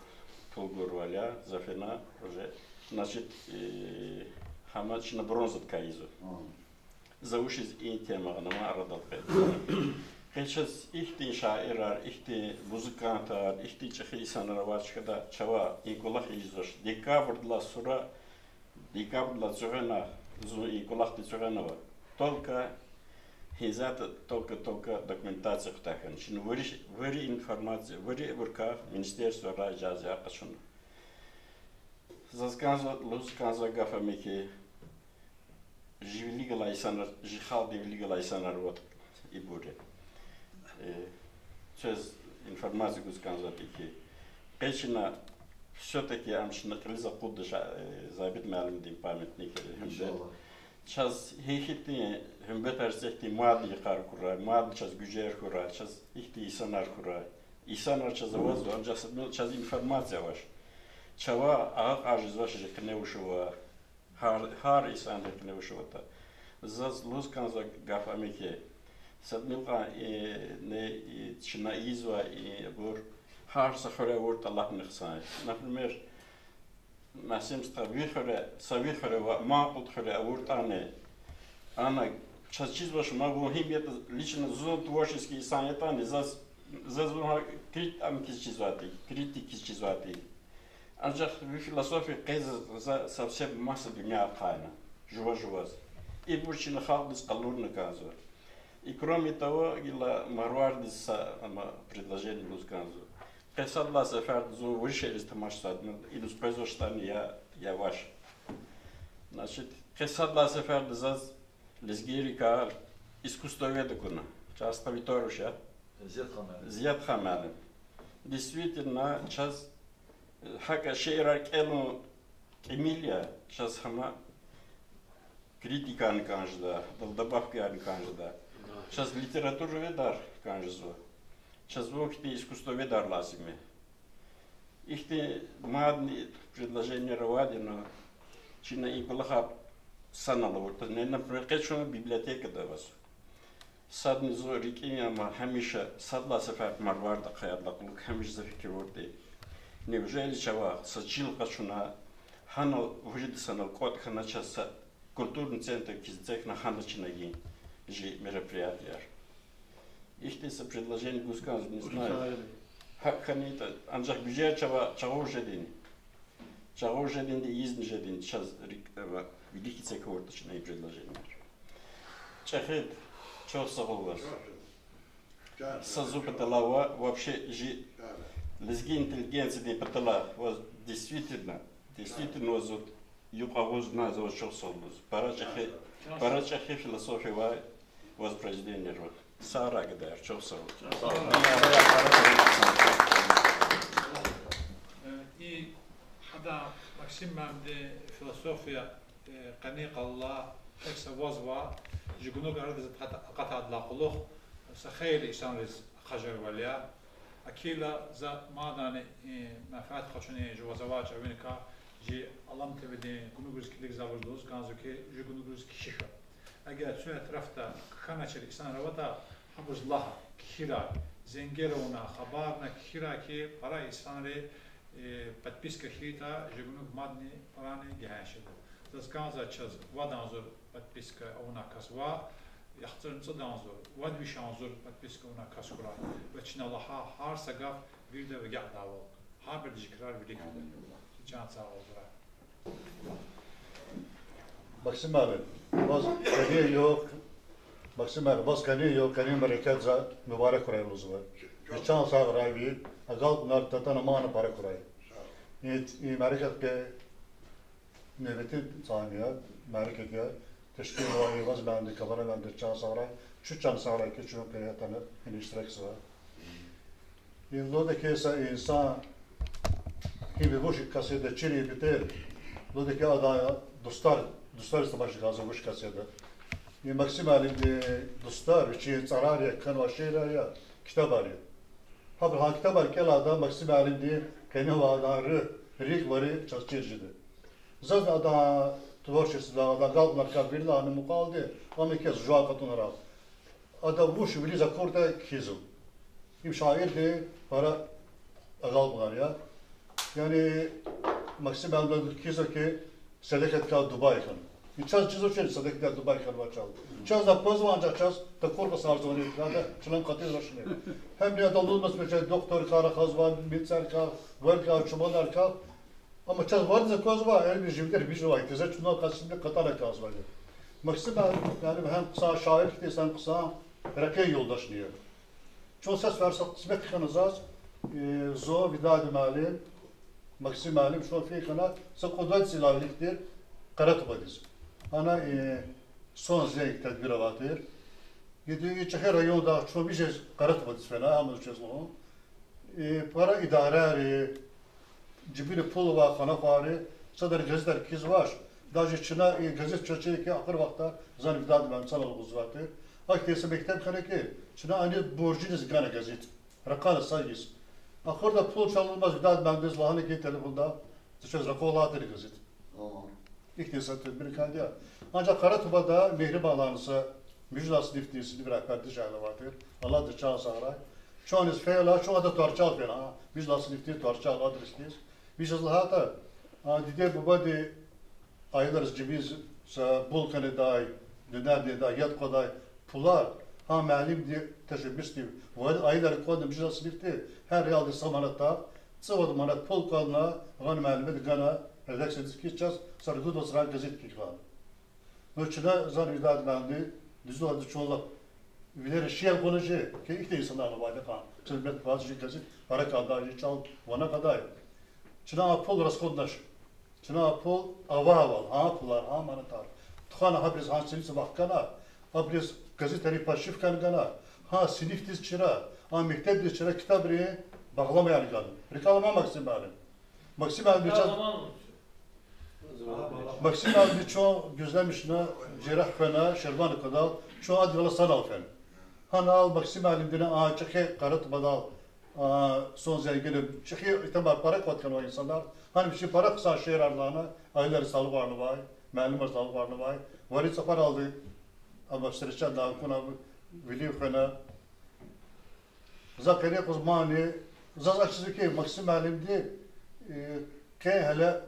пул гурвал я, за фена уже. Значит, гьам чна бронзадикай ийизва. За вучиз и тема гъанва арадал къе? Къе чаз ихьтин шаирар, ихьтин музыкантар, ихьтин чӀехи инсанар авай чкада чавай и кӀвалах ийизвач. Декабрдилай сура, декабрдилай цуьгъвена, зун и кӀвалахда цуьгъвенава. Только гьизата, только, только документация куьтягь хьана. Чна вири, вири информация, вири ибурукай министерствора ижаза къачуна. Заз кӀанзава, лугьуз кӀанзавай гаф ам я хьи, жи вилик галай инсанар, жи халкьдин вилик галай инсанар аватӀа ибур я. Э, квез информация гуз кӀанзаватӀа хьи, къе чна все-таки ам чна кьилиз акъуддач, э, Забит муаллимдин памятник, э, гьуьмбет. Чаз гьихьтин гьуьмбетар эцигда хьи, мадни йикъар хьурай, мадни чаз гуьжер хьурай, чаз ихьтин инсанар хьурай. Инсанар чаз авазва, анжах са тӀимил чаз информация авач. Чавай агакьар жезвач жи къене вуч ава. Гьар, гьар инсандин къене вуч аватӀа. Заз лугьуз кӀанзавай гаф ам я хьи, са тӀимил кьван, э, не, э, чна ийизвай, э, ибур гьар са хуьре авуртӀа лап хъсан я. Например, Масим стха, ви хуьре, са ви хуьре ва Макьулди хуьре авуртӀани, ана чаз чизвач, ма вун гьим ятӀа, лично зун творческий инсан ятӀани, заз, заз вун гьа крит-, ам хьиз чизвайди, критик хьиз чизвайди. Анжах ви философия къе за, за совсем маса дуьнья ахъайна, жува-жуваз. Ибур чна халкьдиз къалурна кӀанзава. И кроме того, гила Марвардиз са, ама, предложение гуз кӀанзава. Къе сад лагьай сеферда зун вири шейэриз тамашзавайди я, иниз къвезвачтӀани я, я вач. Значит, къе сад лагьай сеферда заз лезгийрикай искусствовед акуна. Чаз тавитор вуч я? Зиятхан муаллим. Действительно, чаз, э, гьакӀа шиирар кӀелун тӀимил я, чаз гьама критикани кӀан жеда, адал добавкаяр кӀан жеда. Чаз литературоведар кӀан жезва. Чаз вун хьтин искусствоведар лазим я. Ихьтин мадни предложенияр авайди я, но чна и кӀвалахар санал авуртӀа, например, къе чун библиотекада аваз. Садни зун рикӀин я, ама гьамиша сад лагьай сефер Марварда ахъаяйдалай кьулухъ гьамиша за фикир авурди я. Неужели чавай са чил къачуна, гьанал вуж ятӀа санал кӀватӀ хьана, чаз са культурный центр хьиз эцигна, гьана чна ийин жи мероприятияр. Ихьтин са предложение гуз кӀанзава, не знаю. Пак хьанайтӏа, анжах гуьжер чавай чагъур жедин. Чагъур жединди, ийизни жедин, чаз рикӏ ава, вилик эциг авуртӏа чна и предложенияр. Чӏехиди, чухсагъул ваз. Са зун паталай ва вообще жи лезги интеллигенциядин паталай ваз действительно, действительно ваз зун юкь агъуз на, за ваз чухсагъул лугьуз. Пара чӏехи, пара чӏехи философия авай ваз произведенияр ава. Сагърай, гадаяр, чухсагъул. Э, и гьада Максим муаллимди философия, э, къени къалурла, тек са ваз ва жи гунугрин арадиз акъат-, акъатайдалай кьулухъ са хейлин инсанриз ахъа жезвайвал я. Акила за мадни, э, менфят къачуна жуваз авай чӏавуникай, жи Алам ТВ-дин гунугриз килигзавайбуруз лугьуз кӏанзава хьи, жи гунугриз кхьихь. Эгер куь этрафда кхьеначир инсанар аватӏа, гьабуруз лагь, кхьирай, зенгер авуна, хабарна кхьирай хьи, пара инсанри, э, подписка хьайитӏа, жи гунуг мадни пара гегьенш жеда. Заз кӏанзава чаз вад агъзур подписка авунвай кас ва яхцӏурни цӏуд агъзур, вад виш агъзур подписка авунвай кас хьурай. Ва чна лагьай гьар са гаф вирида вегьидайвал, гьабуруз жи крар вилик фида. Чан сагъ хьурай. Максим муаллим, ваз къенин югъ, Максим муаллим, ваз къенин югъ, къенин мярекат за мубарак хьурай лугьузва. И чан сагърай ви, агалкьунар татана мана пара хьурай. И, и мярекат къе нубатдин цӏайи я, мярекат я, тешкилнавай Ваз муаллимди, камераманди чан сагърай, чун чан сагърай хьи, чун къе атана, ина иштиракзава. И лугьуда хьи, са инсан гьи вуч кас ятӏа, чирин бетер, лугьуда хьи, адан дустар, дустариз тамаша кӏанзава вуч кас ятӏа. И Максим муаллимдин дустар вичин цӏарар я, кхьенвай шиирар я, китабар я. Гьабуру гьа китабар кӏелайдалай Максим муаллимдин къенин ва адан руьгь, рикӏ, вари чаз чир жеда. Заз адан творчествода, адан агалкьунар квай виридалайни мукьвалди, ам еке жуван кьатӏунар ава. Ада вуч вириз акуртӏа кхьизва. Им шаирдин пара агалкьунар я. Яни Максим муаллимди кхьизва хьи, садакьатрикай Дубай хьана. И чаз чизвачни садакьатрикай Дубай хьанвай чӏал. Чаз аквазва, анжах чаз такур кьасар зун икьван, чна кьатӏуз рушни. Гьамни ада лугьуз ман, духтуррикай рахазва, мецерикай, варикай, чубанрикай. Амма чаз варз аквазва, илим живдер вижнавай теза чна касни кьатӏана кӏанзавайди. Максим муаллим гьам хъсан шаир хьиз, гьам хъсан рекьин юлдашни я. Чун са сефер са къисмет хьана заз, э, зун, Видади муаллим, Максим муаллим, чун фейи хьана са кьуд-вад йис илавилихъди Къаратубадиз. Ана, э, Сон зенг тедбир авай тир. Иди и чӏехи райондай чун вижез Къаратубадиз фена, гьамаз чаз лугьун. Э, пара идарайри, жибинда пул авай къанахвайри, садра газетар кхьизвач. Даже чна и газет чаз чири хьи, ахир вахтар зани Видади муаллим санал гузвай тир. Ахьтин са мектеб хьана хьи, чна аниз буржидиз гана газет. Ракъана са йис. Ахирда пул чалунмаз Видади муаллимдиз лагьана хьи телефонда, за чаз ракъурдай тир газет. Ихьтин са тедбир кӏанда. Анжах Къаратубада Мегьрибан лагьана са муьжуьд лагьай синифдин синиф регьберди жагьил авай тир. Аллагьди чан сагърай. Чун аниз фейила, чун ада тӏварцӏал фена, муьжуьд лагьай синифдин тӏварцӏал адресдиз. Вичиз лагьайтӏа, а, диде-бубади аялриз жибиз са булка недай, дуьнья недай, яд кьадай пулар, гьа муаллимди тешеббусдив, ва аялар кӏватӏна муьжуьд лагьай синифди, гьар аялди са манатдай, цӏувад манат пул кӏватӏна, гъана муаллимди гана, редакциядиз хьиз чаз са ругуд вацран газет кхьихь лагьана. Ну, чна, зани Видади муаллимди, дуьз лагьайтӏа, чун лап вилериз шел кьуна жи, хьи ихьтин инсанар авайди кьван. Чаз мет кваз жи газет пара кӏандай, жи чӏал ван акьадай. Чна а пул расходнач. Чна а пул авайвал, гьа пулар, гьа манатар тухвана, гьабуруз гьа синица вахкана, абуруз газетрин подшивкаяр гана, гьа синифдиз чира, а мектебдиз чира китабрин багъламаяр гана. Рикӏел алама, Максим муаллим? Максим муаллимди чаз, Максим муаллимди чун гуьзлемишна, жи рехъ хвена, Шерван квадал, чун адалай санал фена. Гьанал Максим муаллимдини а чӏехи Къаратубадал, а, Сон зенгина чӏехи итимар пара кӏватӏ хьанвай инсанар, гьана вичи пара хъсан шиирар лагьана, аялриз талукьарнавай, муаллимриз талукьарнавай, вари цӏапаралди, амма встречадай акуна, вилив хвена. За къене къуз мани, заз акӏ чизва хьи, Максим муаллимди, э, къе гьеле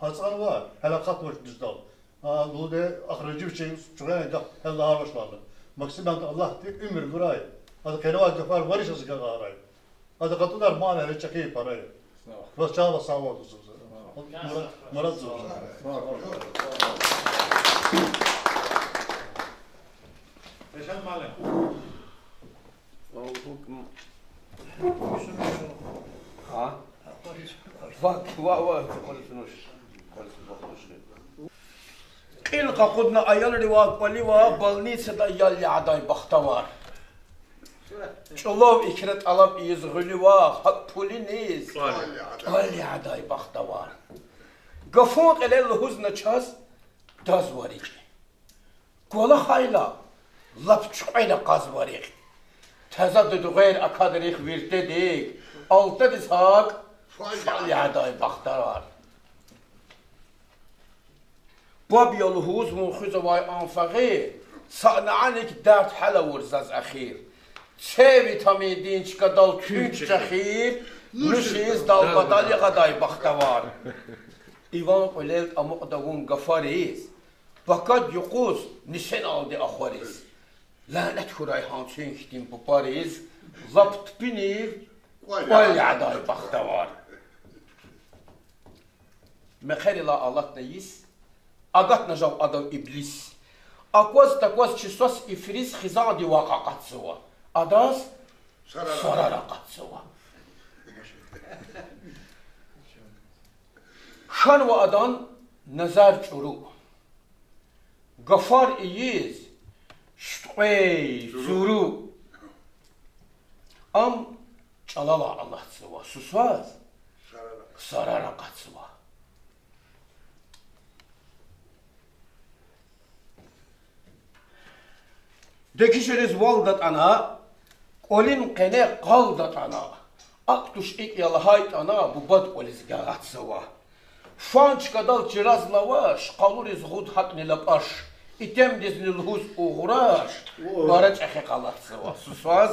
гьацӏанва, гьеле акъатнавач дуьздал. А, лугьуди, ахраджи вичи чуьгъвена гаф гьеле лагьарвач лагьана. Максим муаллимди Аллагьди уьмуьр гурай, ада къеневай гафар вари чаз агакьарай. Ада кьатӀунар мана речи хъи пара я. Вас чан ва сагъ вал гузва. Мурад, мурад зурза. Эшен мале. А? Ва, ва, ва, кьил къакъудна аялривай кӀвале ва больницада ял ядай бахтавар. ЧӀулав икра тӀалаб ийиз гъуьлуьва, гьакӀ пулуниз кӀвал ядай бахтавар. Гафун кьилел лугьузна чаз, дазва рикӀ. КӀвалахайла, лап чуькьвена кьазва рикӀ. Таза дуьдгъвер акадрихъ виртедик, алтадиз гьакӀ фал ядай бахтавар. Баб я лугьуз вун хуьзвай анфагъир, са нянихъ дерт гьял авур заз эхир. Це витаминдин чкадал туьнт чехир, нуш ийиз далбадал ягъадай бахтавар. Иван кьуьлел амукьда вун гафариз, пакад юкъуз нисиналди ахвариз. Лянет хьурай гьа цуьн хьтин папариз, лап тупунив кӀвал ядай бахтавар. Мехъерилай алатна йис, агатна жав адав иблис. Акваз-такваз чи свас ифриз хизандин вакъ акъатзава. Адаз сарар акъатзава. Хьанва адан назар чӀуру. Гафар ийиз, шуткьвей, зуру. Ам чӀалалай алатзава, сусаз сарар акъатзава. Дегишариз вал датӀана, кӀвалин къене къал датӀана, акӀ туш икӀ я лагьайтӀана, бубад кӀвализ гагъатзава. Фан чкадал чираз лаваш, къалуриз гъуд гьакӀни лапӀаш, итимдизни лугьуз угъраш, пара чӀехи къалатзава, сусаз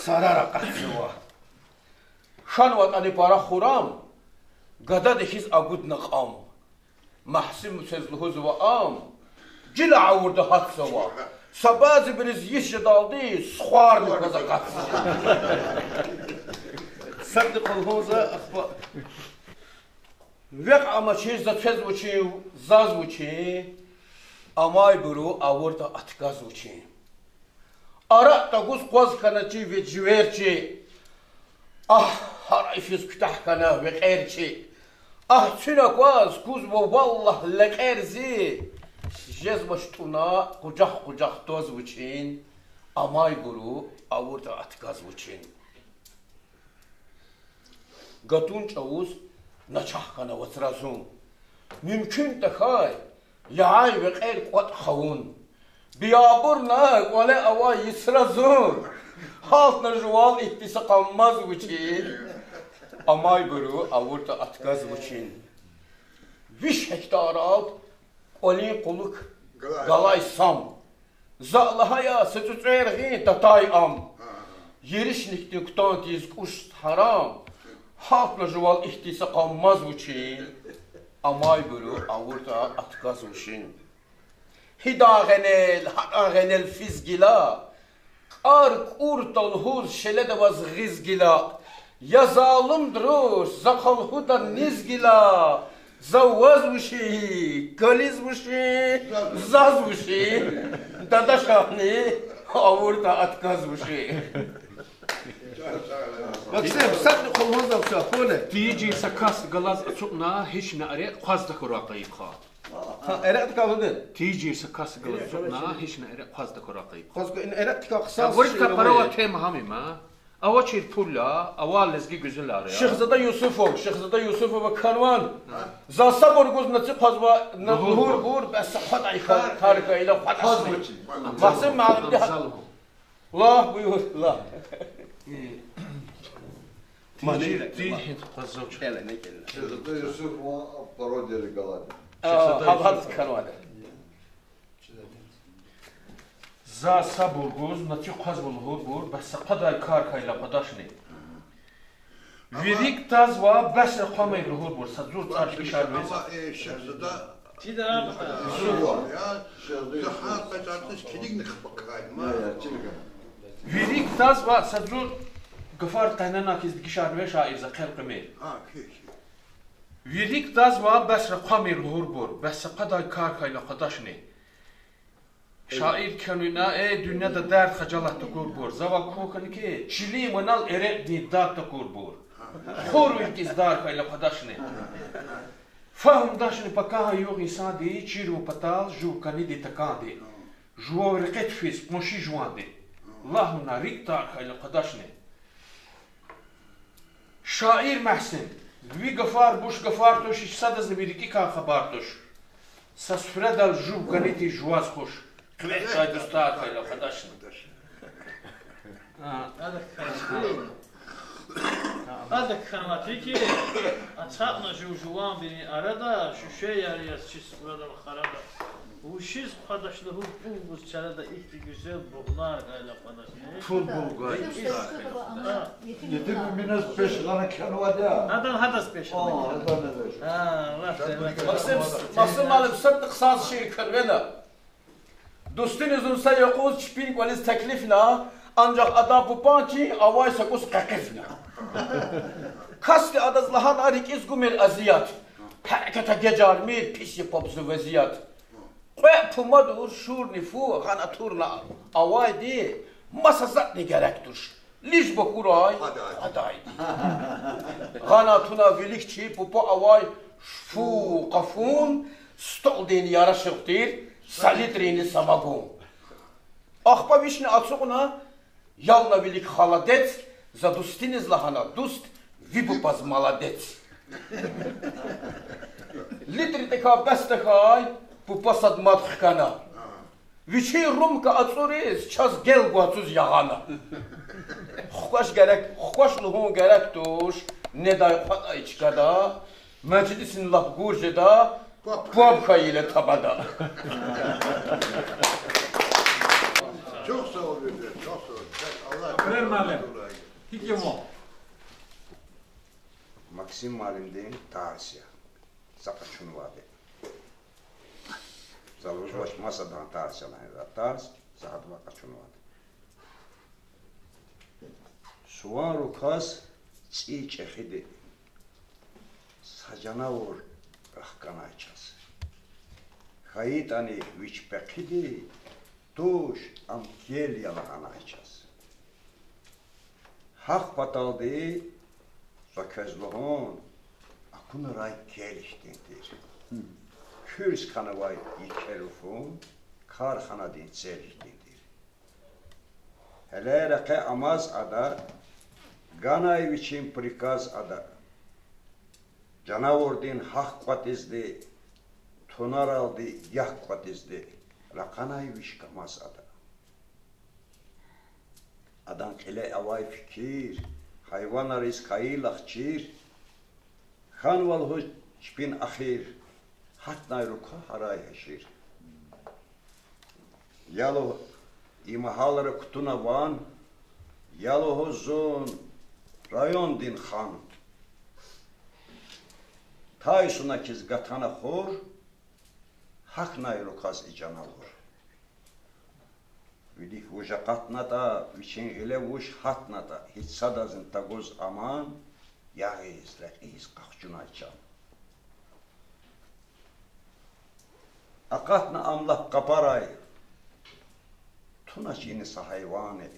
сарар акъатзава. ХьанватӀани пара хурам, гадади хьиз агудна кьам. Магьсим цез лугьузва ам, гила гъавурда гьатзава. Са бязибуруз йис жедалди сухарни кваз акъатзава. Садни хъул лугьузва, ахпа. Векь амачир за цез вучин, заз вучин, амайбуру гъавурда атказ вучин. Ара тагуз къваз хьана чи ви живер чи. Агь, гьар йифиз куьтягь хьана векьер чи. Агь, цуьна кваз кузва валлагь лекьер зи. Жезвач тӀуна къужах-къужах тваз вучин, амайбуру гъавурда атказ вучин. Гатун чӀавуз начагъ хьана вацра зун. Мумкин тахьай, ягъай векьер кӀватӀ хъувун. Биябурна кӀвале авай йисра зун. Гьалтна жувал ихьтин са къанмаз вучин, амайбуру гъавурда атказ вучин. Виш гектарал кӀвалин кьулухъ галай сам. За лагьай я са цӀуцӀвер гъин татай ам. Еришникдин кутан тийиз кӀуш гьарам. Гьалтна жувал ихьтин са къанмаз вучин, амайбуру гъавурда атказ вучин. Гьидан гъенел, гьадан гъенел физ гила, кӀар кӀуртӀа лугьуз шеледа ваз гъиз гила. Я залумдин руш, за къалгъуда низ гила. За ваз вучин, кализ вучин, заз вучин, дадашагьни гъавурда атказ вучин. Максим, садни хъул лугьузва, всё, хъуьне. Тийижир са кас галаз ацукьна, гьич на эре хъваз тахьурай къайи хъа. Гьа, эрекьдикай лугьуди? Тийижир са кас галаз ацукьна, гьич на эре хъваз тахьурай къайи хъа. Къваз ку ин эрекьдикай хъсан. Виридакай пара ава тема гьам я. Авачир пул я, ава лезги гуьзелар я. Шихзада Юсуфов, Шихзада Юсуфова кхьенвай. За сабур гуз наци хъвазва, на лугьурбур, бес са хъвадай кар хьайила хъвадачни. Магьсим муаллимди гьа- Лагь, буюр, лагь. Мани, тин хьиз къвазав чу. Шихзада Юсуфова пародияяр галаз. А, Шихзада гьа, Юсуфова. Гьадаз кхьенвайди. За сабур гуз наци хъвазва лугьурбур, бес са хъвадай кар хьайила хъвадачни. Вирик тазва, бес рахъвамир лугьурбур, са зур цӀар пишарвиз. Вирик тазва, са зур Гафар къенена хьиз дегишарнава шаир, за хъел къвемир. Вири кӀанзава, бес ракъамир лугьурбур, бес са къадай кар хьайила къвадачни. Шаир кхьенвайна, э, дуьньяда дерт-хажалат такурбур, завай кӀан хьана хьи, чилин ванал эрекьдин дад такурбур. Хур вилкиз дар хьайила къвадачни. Фагьумдачни пакагьан югъ инсанди, чирун патал жув кӀаниди такӀанди. Жував рекье туфиз къунши жуванди. Лагь вуна, рикӀ тар хьайила къвадачни. Шаир Мегьсин, ви гафар буш гафар туш, гьич садазни ви рикӀикай хабар туш. Са суфрадал жув кӀани тир жуваз хуш, хъвехъдай дустар хьайила къвадачни. Адак хьанвай хьи, ацукьна жув жуванбурун арада, шуьшеяр яз чи суфрадал харада. Вучиз къвадач лугьуз, пул гуз чарада ихьтин гуьзел бугълар хьайила къвадач. Пул гуз гвай. Етим Эминаз пешгьана кхьенвайди я. Адан гьадаз пешгьана. Максим, Максим муаллим, сад хъсан шиир кхьенвайди я. Дустуни зун са юкъуз чпин кӀвализ теклифна, анжах адан папан чин авай са кӀус къекъифна. Касди адаз лагьана рикӀиз гумир азият. Гьерекат эгечӀармир, пис я паб зи везият. Кьве пумадур шурни фу гъана турла авайди, маса затӀни герек туш. Лишба хьурай, адайди. Гъана туна вилик чи папа авай фу къафун, столдин ярашугъ тир са литрини самогон. Ахпа вични ацукьна, ялна вилик холодец, за дустуниз лагьана, дуст, ви папаз молодец. Литр тахьай бес тахьай, папа сад мад хкана. Вичин рюмка ацӀуриз чаз гел гвай цуз ягъана. Хкваш герек, хкваш лугьун герек туш, недай-кьвадай чкада, межлисни лап гур жеда, паб хьайила табада. Çok sağ ol, Bülbül, çok sağ ol. Sen Allah Aferin muallim. Hikmet. Maksim muallimdin tarsiya. Са къачунвайди. За лугьузвач масадан тарс я лагьана, за тарс, са гьадавай къачунвайди. Суван рукваз цӀийи чӀехиди, са жанавур рахканай чаз. ХьайитӀани вич пехъиди, туш, ам кел я лагьанай чаз. Гьахъ паталди за квез лугьун, акунрай кел хьтин тир. Куьрс хьанвай еке руфун, карханадин цел хьтин тир. Гьеле рекье амаз ада, ганай вичин приказ ада. Жанавурдин гьахъ кӀватӀизди, тунаралди як кӀватӀизди, ракъанай виш камаз ада. Адан кьиле авай фикир, гьайванриз хьайила чир, хьанва лугьуз чпин ахир, гьатнай руквагьрай гьешир. Я лугьуз, и магьалра кутуна ван, я лугьуз зун райондин хан. Тай суна хьиз гатана хур, гьахьнай рукваз и жанавур. Вилик вуж акъатнатӀа, вичин гъиле вуж гьатнатӀа, гьич садазни тагуз аман, ягъиз, рекьиз къахчунай чан. Акъатна ам лап къапарай, тунач ина са гьайванни,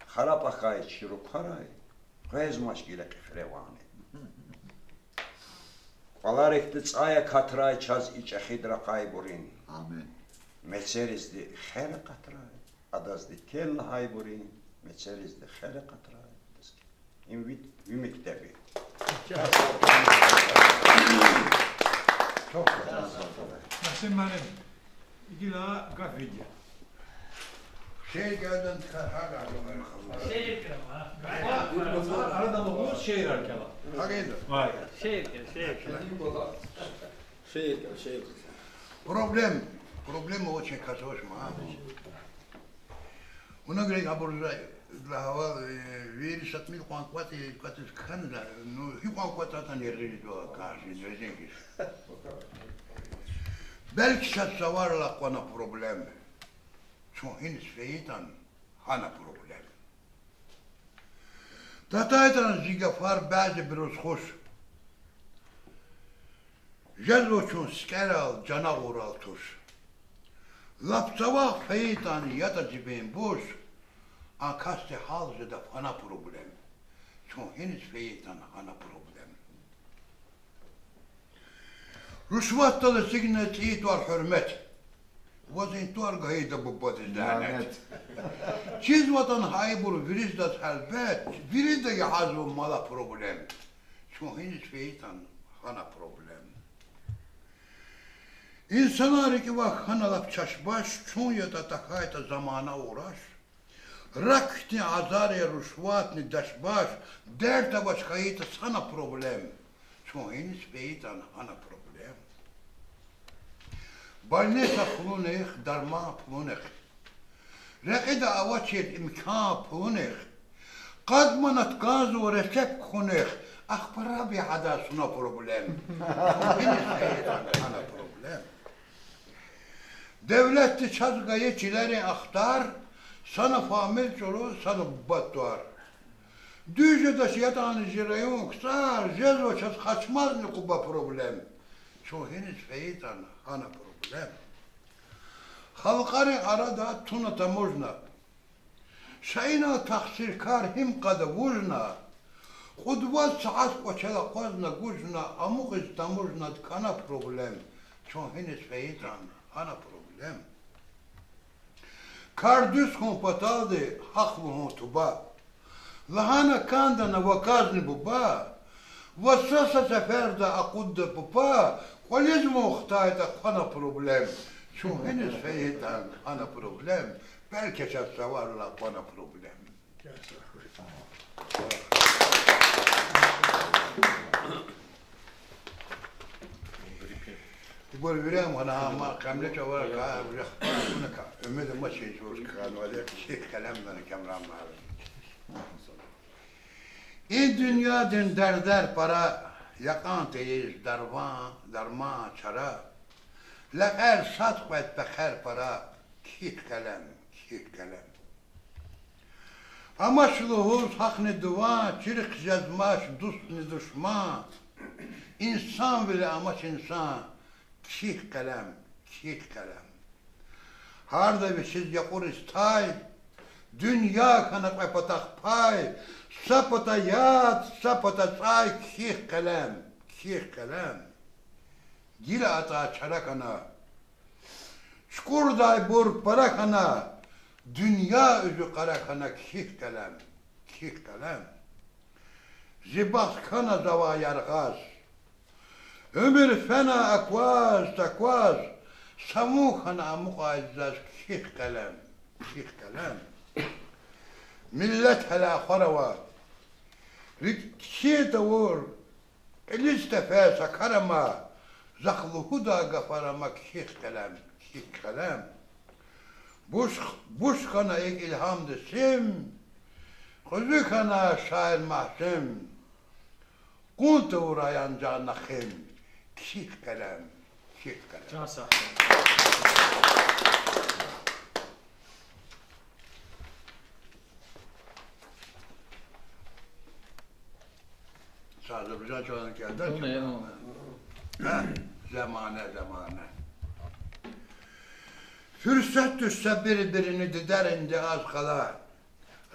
харапӀ ахьай чи рукварай, къвезмач гила кьифреванни. КӀвалерикди цӀай акатрай чаз и чӀехиди ракъайбурун. Мецеризди хер акатрай, адазди кел лагьайбурун, мецеризди хер акатрай. Им ви, ви мектеб я. Максим муаллим, гила гаф вири. Шиир кӀелдани, арада лугьуз шиирар кӀела. Вай. Шиир кӀел, шиир кӀел. Проблем, проблема очень касошма. Вуна грек абурза лагьайвал, э, вири са тӀимил кьван кӀватӀ, кӀватӀиз кхьенвайди, ну, гьикьван кӀватӀ атана яргъи жеда, каждый резинкиз. Белки чаз цаварал акьван проблем. Чун гьиниз фейитӀан, гьана проблем. Датайтӏан зи гафар бязибуруз хуш, жезва чун сикӏерал, жанагъурал туш. Лап цавахъ фейитӏан ятӏа жибин буш, а касди гьал жеда фана проблем. Чун гьиниз фейитӏан гьана проблем. Рушватдал эцигна цӏийи тӏвар гьуьрмет. Ваз и тӏвар гайида бубадиз лянет. Чизватӏан гьа ибур виридаз гьелбет, вирида ягъазва мала проблем. Чун гьиниз фейитӏан гьана проблем. Инсанар рикӏивай хьана лап чашбаш, чун ятӏа тахьайтӏа замана ураш. Рак хьтин азар я, рушватни дашбаш, дерт авач хьайитӏа сана проблем. Чун гьиниз фейитӏан гьана проблем. Больница хъунихъ, дарман пулунихъ. Рекьида авачир имкан пулунихъ. Къад манат кӏанзава рецепт кхьунихъ, ахпа раб я гьадан суна проблем. Чун гьиниз фейитӏан гьана проблем. Девлетди чаз гайи чилерин ахтар, сана фамилия чӏуру, сана буба тӏвар. Дуьз жедач ятӏани жи район кцӏар, жезва чаз Хачмазни Къуба проблем. Чун гьиниз фейитӏан гьана проблем. Халкьарин арада туна таможня. Ша инал тахсиркар гьим къада вужна, кьуд-вад сят кӏвачел акъвазна гужна, амукьиз таможняд кана проблем. Чун гьиниз фейитӏан гьана проблем. Кар дуьз хьун паталди гьахъ лугьун туба. Лагьана кӏанда на ваказни буба, ва са-са сеферда акъудда папа, кӏвализ вун хтайтӏа хъвана проблем. Чун гьиниз фейитӏан гьана проблем, белки чаз цаварилай къвана проблем. Ибур вири ам гьана, амма кьемле чавара ка, уже хпа, вуна ка, уьмуьр амач чун чувуз кхьенвайди, чи къелемдани Камран муаллим. И дуьньядин дердер пара, якьан тийиз дарван, дарман, чара. Лекьер сад къвед, пехъер пара, кхьихь, къелем, кхьихь, къелем. Амач лугьуз гьахъни дуван, чирхъ жезмач дуст ни душман. Инсанвиле амач инсан, кхьихь, къелем, кхьихь, къелем. Гьарда вичиз якьуриз тай, дуьнья хьана кьве патахъ пай, са пата яд, са пата цӏай, кхьихь, къелем, кхьихь, къелем. Гила атӏай чара хьана, чукӏурдайбур пара хьана, дуьнья уьзуькъара хьана, кхьихь, къелем, кхьихь, къелем. Зи бахт хьана завай яргъаз, уьмуьр фена акваз-такваз, са вун хьана амукьайди заз, кхьихь, къелем, кхьихь, къелем. Миллет гьеле ахвар ава, рикӏ кхьин тавур, кьилиз тефе са кар ама, захъ лугьудай гафар ама, кхьихь, къелем, кхьихь, къелем. Буш, буш хьана икӏ илгьамдин сим, кьуьзуь хьана шаир Магьсим, кьун тавурай анжах нахим, кхьихь, къелем, кхьихь, къелем. Са азербайжан чӏалан кӏелда. Гьа, замана, замана. Фурсат туш са бир-бирини дидеринди аз къала.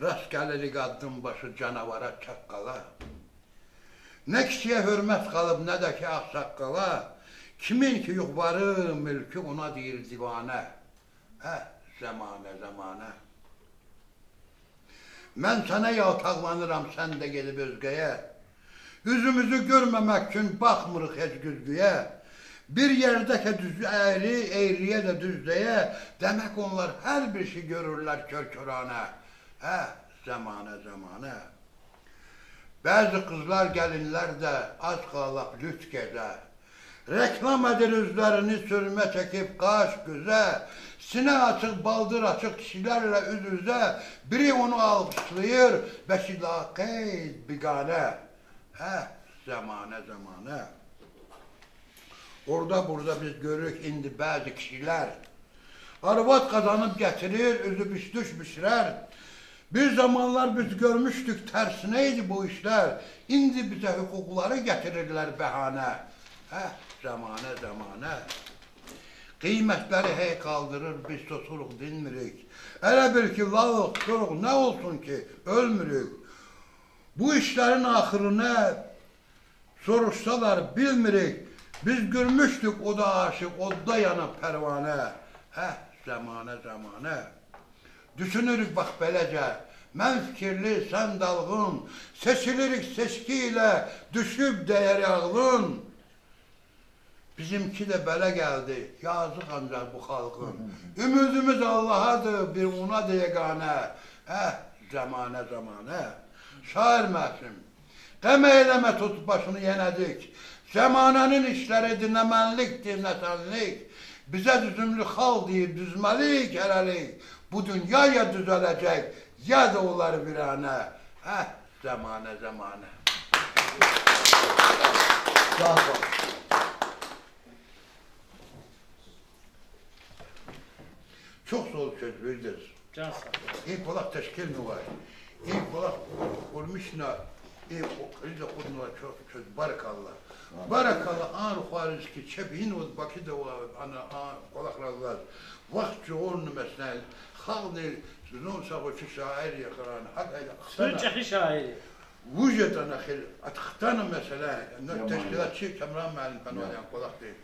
Растгелелиг аддун башу жанавара чакъ къала. Не ксия гьуьрмет къалуб, не де хьи агъсакъала, кимин хьи югъ вари мулку, вуна тийир дивана. Гьа, замана, замана. Мен сана ялтагъланирам, сен де гелиб оьзгее. Уьзумуьзю гуьрмемек чун бахмурукъ гьеч гуьзгуье. Бир ердеке дуьзю эгъри, эгърие де дуьз дее, демек онлар гьар бир шей гуьруьрлер куьр-куьрана. Гьа, замана, замана. Бязи къызлар, гелинлер де аз къала лап луьт гезе. Рекламадир уьзлерини суьрме чекиб къаш-гуьзе, сине ацукь, балдыр ачукь кишилериле уьз-уьзе, бири ону алкъышлайир, бес лагъ къейд бигана. Гьа, замана, замана. Орда-бурда биз гуьруьк инди бязи кишилер арвад къазаныб гетирир уьзуьбуш дуьшмишрер. Bir zamanlar biz görmüştük, tersine idi bu işler. İndi bize hukukları getirirler bahane. Eh, zamane, zamane. Kıymetleri hey kaldırır, biz susuruk, dinmirik. Ele bil ki, lalıq, tuturuq, ne olsun ki, ölmürük. Bu işlerin ahırı ne? Soruşsalar, bilmirik. Biz gülmüştük, o da aşıq, odda yanıp pervane. Eh, zamane, zamane. Düşünürük bak belece. Men fikirli, sen dalgın. Seçilirik seçki ile, düşüp değeri ağlın. Bizimki de bele geldi. Yazıq ancaq bu xalqın. Ümüdümüz Allahadır, bir onadır yegane. Eh, zamane, zamane. Şair Masim. Ğem eyleme, tut başını yenedik. Zemanenin işleridir, ne menlikdir, ne senlik. Bize düzümlü xalq deyir, düzmelik helelik. Bu dünya ya düzelecek, ya da olar virane. Heh, zamane, zamane. Sağ ol. Çok zor söz, Firdevs. Can sağ ol. İ kolaq teşkil nuvay. İ kolaq kurmuşna, i o kriz okuduna çok söz, barakalla. Barakalla, an ruhariz ki çep hin o Bakıda va, ana, an kolaq razlaz. Vaxt çoğun mesela, halk ne, zun sağ ol, şair yakaran, hak ayla. Sürü çehi şairi. Vuj atana xil, at xtana mesela, ne teşkilatçı Kamran muallim, Kamran yan kolaq değil.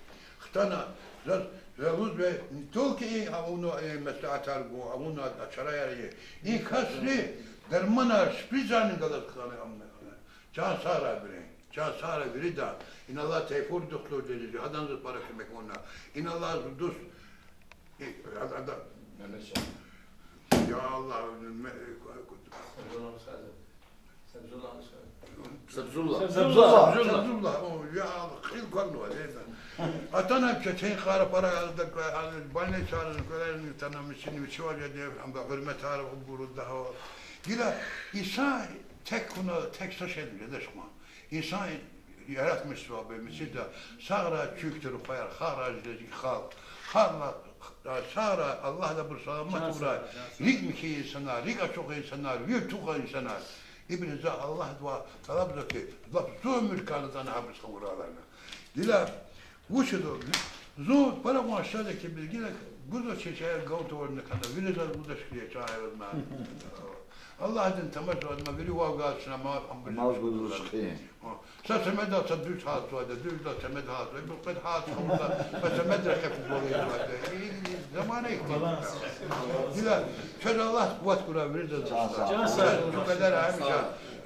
Xtana, zaz, zavuz ve ne только i, a, onu, e, mesela atar bu, a, onu at-, açara yari. İ kasri dermana, şpricani galat xtana amna. Can sağra birin, can sağra viri da. İn Allah Teyfur doktor dedi, hadan zut para kömek ona. İn Allah zut dust. E, ad-, adam. Ya Allah, me-, Sabzullah. Sabzullah. Sabzullah. Sabzullah. O, ya, xil kanu var, değil mi? Atanam çeçen xara para aldı, aldı, balne çağırdı, kölerin tanımış, şimdi bir şey var ya diye, ama hürmet arı, o, bunu daha o. Gila, insan tek kuna, tek saç edince de çıkma. İnsan yaratmış var be, misal da, sağra çüktir koyar, xara jileci halk, xarla, sağra, Allah da bir selamet uğra, rik mi ki insanlar, rik açık insanlar, bir tuğ insanlar. İbn Za Allah dua talep zeki, laf zor mülkanı da ne habis kavuralarına. Dila, vuçidu, zor, para aşağıdaki bilgiler, guzo çeçer, gavtovarına kadar, vile zar bu da şükür çağırma. Allah din tamam zor, ma viri vav gazına ma, Mal guzu çıkayım. Sa semed alsa düz hat var da, düz de semed hat var. Bu kadar hat var da, ve semed rakip böyle var da. Zamane ihtiyaç. Dila, söz Allah kuvat kura bir de. Can sağ ol. Bu kadar hemşe.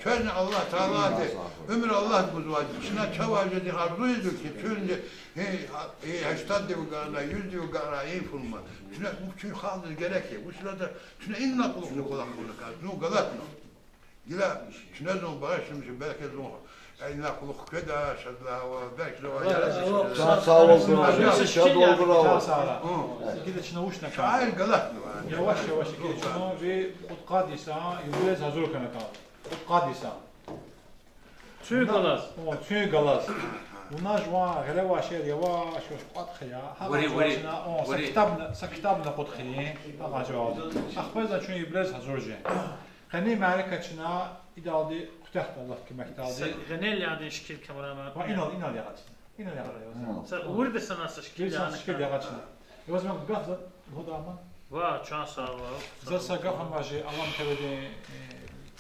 Söz Allah Teala de. Ömür Allah buzvadı. Şuna çavajedi arzu ediyor ki, çünkü, he, he, heştad divi gara, yüz divi gara, iyi fırma. Şuna, bu çünkü halde gerek ya. Bu sırada şuna inna kulaklı kulaklı. Nu galatma. Gila, çüne zun bağışlamış, belki zun, e, ina kuluk keda, şadla, belki de var. Can sağ ol, can sağ ol. Hı. Gila çüne uçna. Şair galat mı var? Yavaş yavaş ki, çüne ve kutkadisa, yubiley hazır kana kal. Kutkadisa. Çün galaz. O, çün galaz. Buna juan, hele vaşer, yavaş yavaş kutkaya. Ha, vuri, vuri. O, sa kitabna, sa kitabna kutkayın. Ha, cevap. Ahbezden çün yubiley hazır ce. Къени мярекатдин идалди кутягьда, Аллагьдин куьмекдалди. Къени лядин шикил камера ман. Ва инал, инал ягъачна. Инал ягъачна. Са урди санаса шикил ягъачна. Ва зун гаф за лугьудама. Ва чан сагъ ва. За са гаф амажи Алам ТВ-дин, э,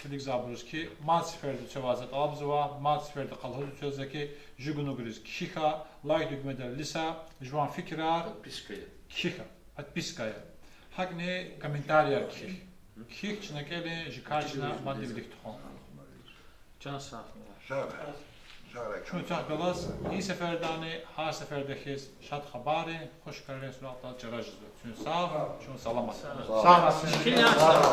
килигзавайбуруз ки, мад сеферда чавай за тӀалабзава, мад сеферда къалурзава чаз за ки, жугъунугриз кхьихь, лайк дугмедал илиса, жуван фикирар кхьихь, подписка ая. ГьакӀни комментарияр кхьихь. Кхьихь, чна кӀелин, жи кар чна мадни вилик тухун. Чан сагъ. Сагъ. Чун чахъ галаз и сефердани, гьар сеферда хьиз шад хабаррин, хуш каррин суратдал чара жезва. Чун сагъ, чун саламат. Сагъ. Сагъ.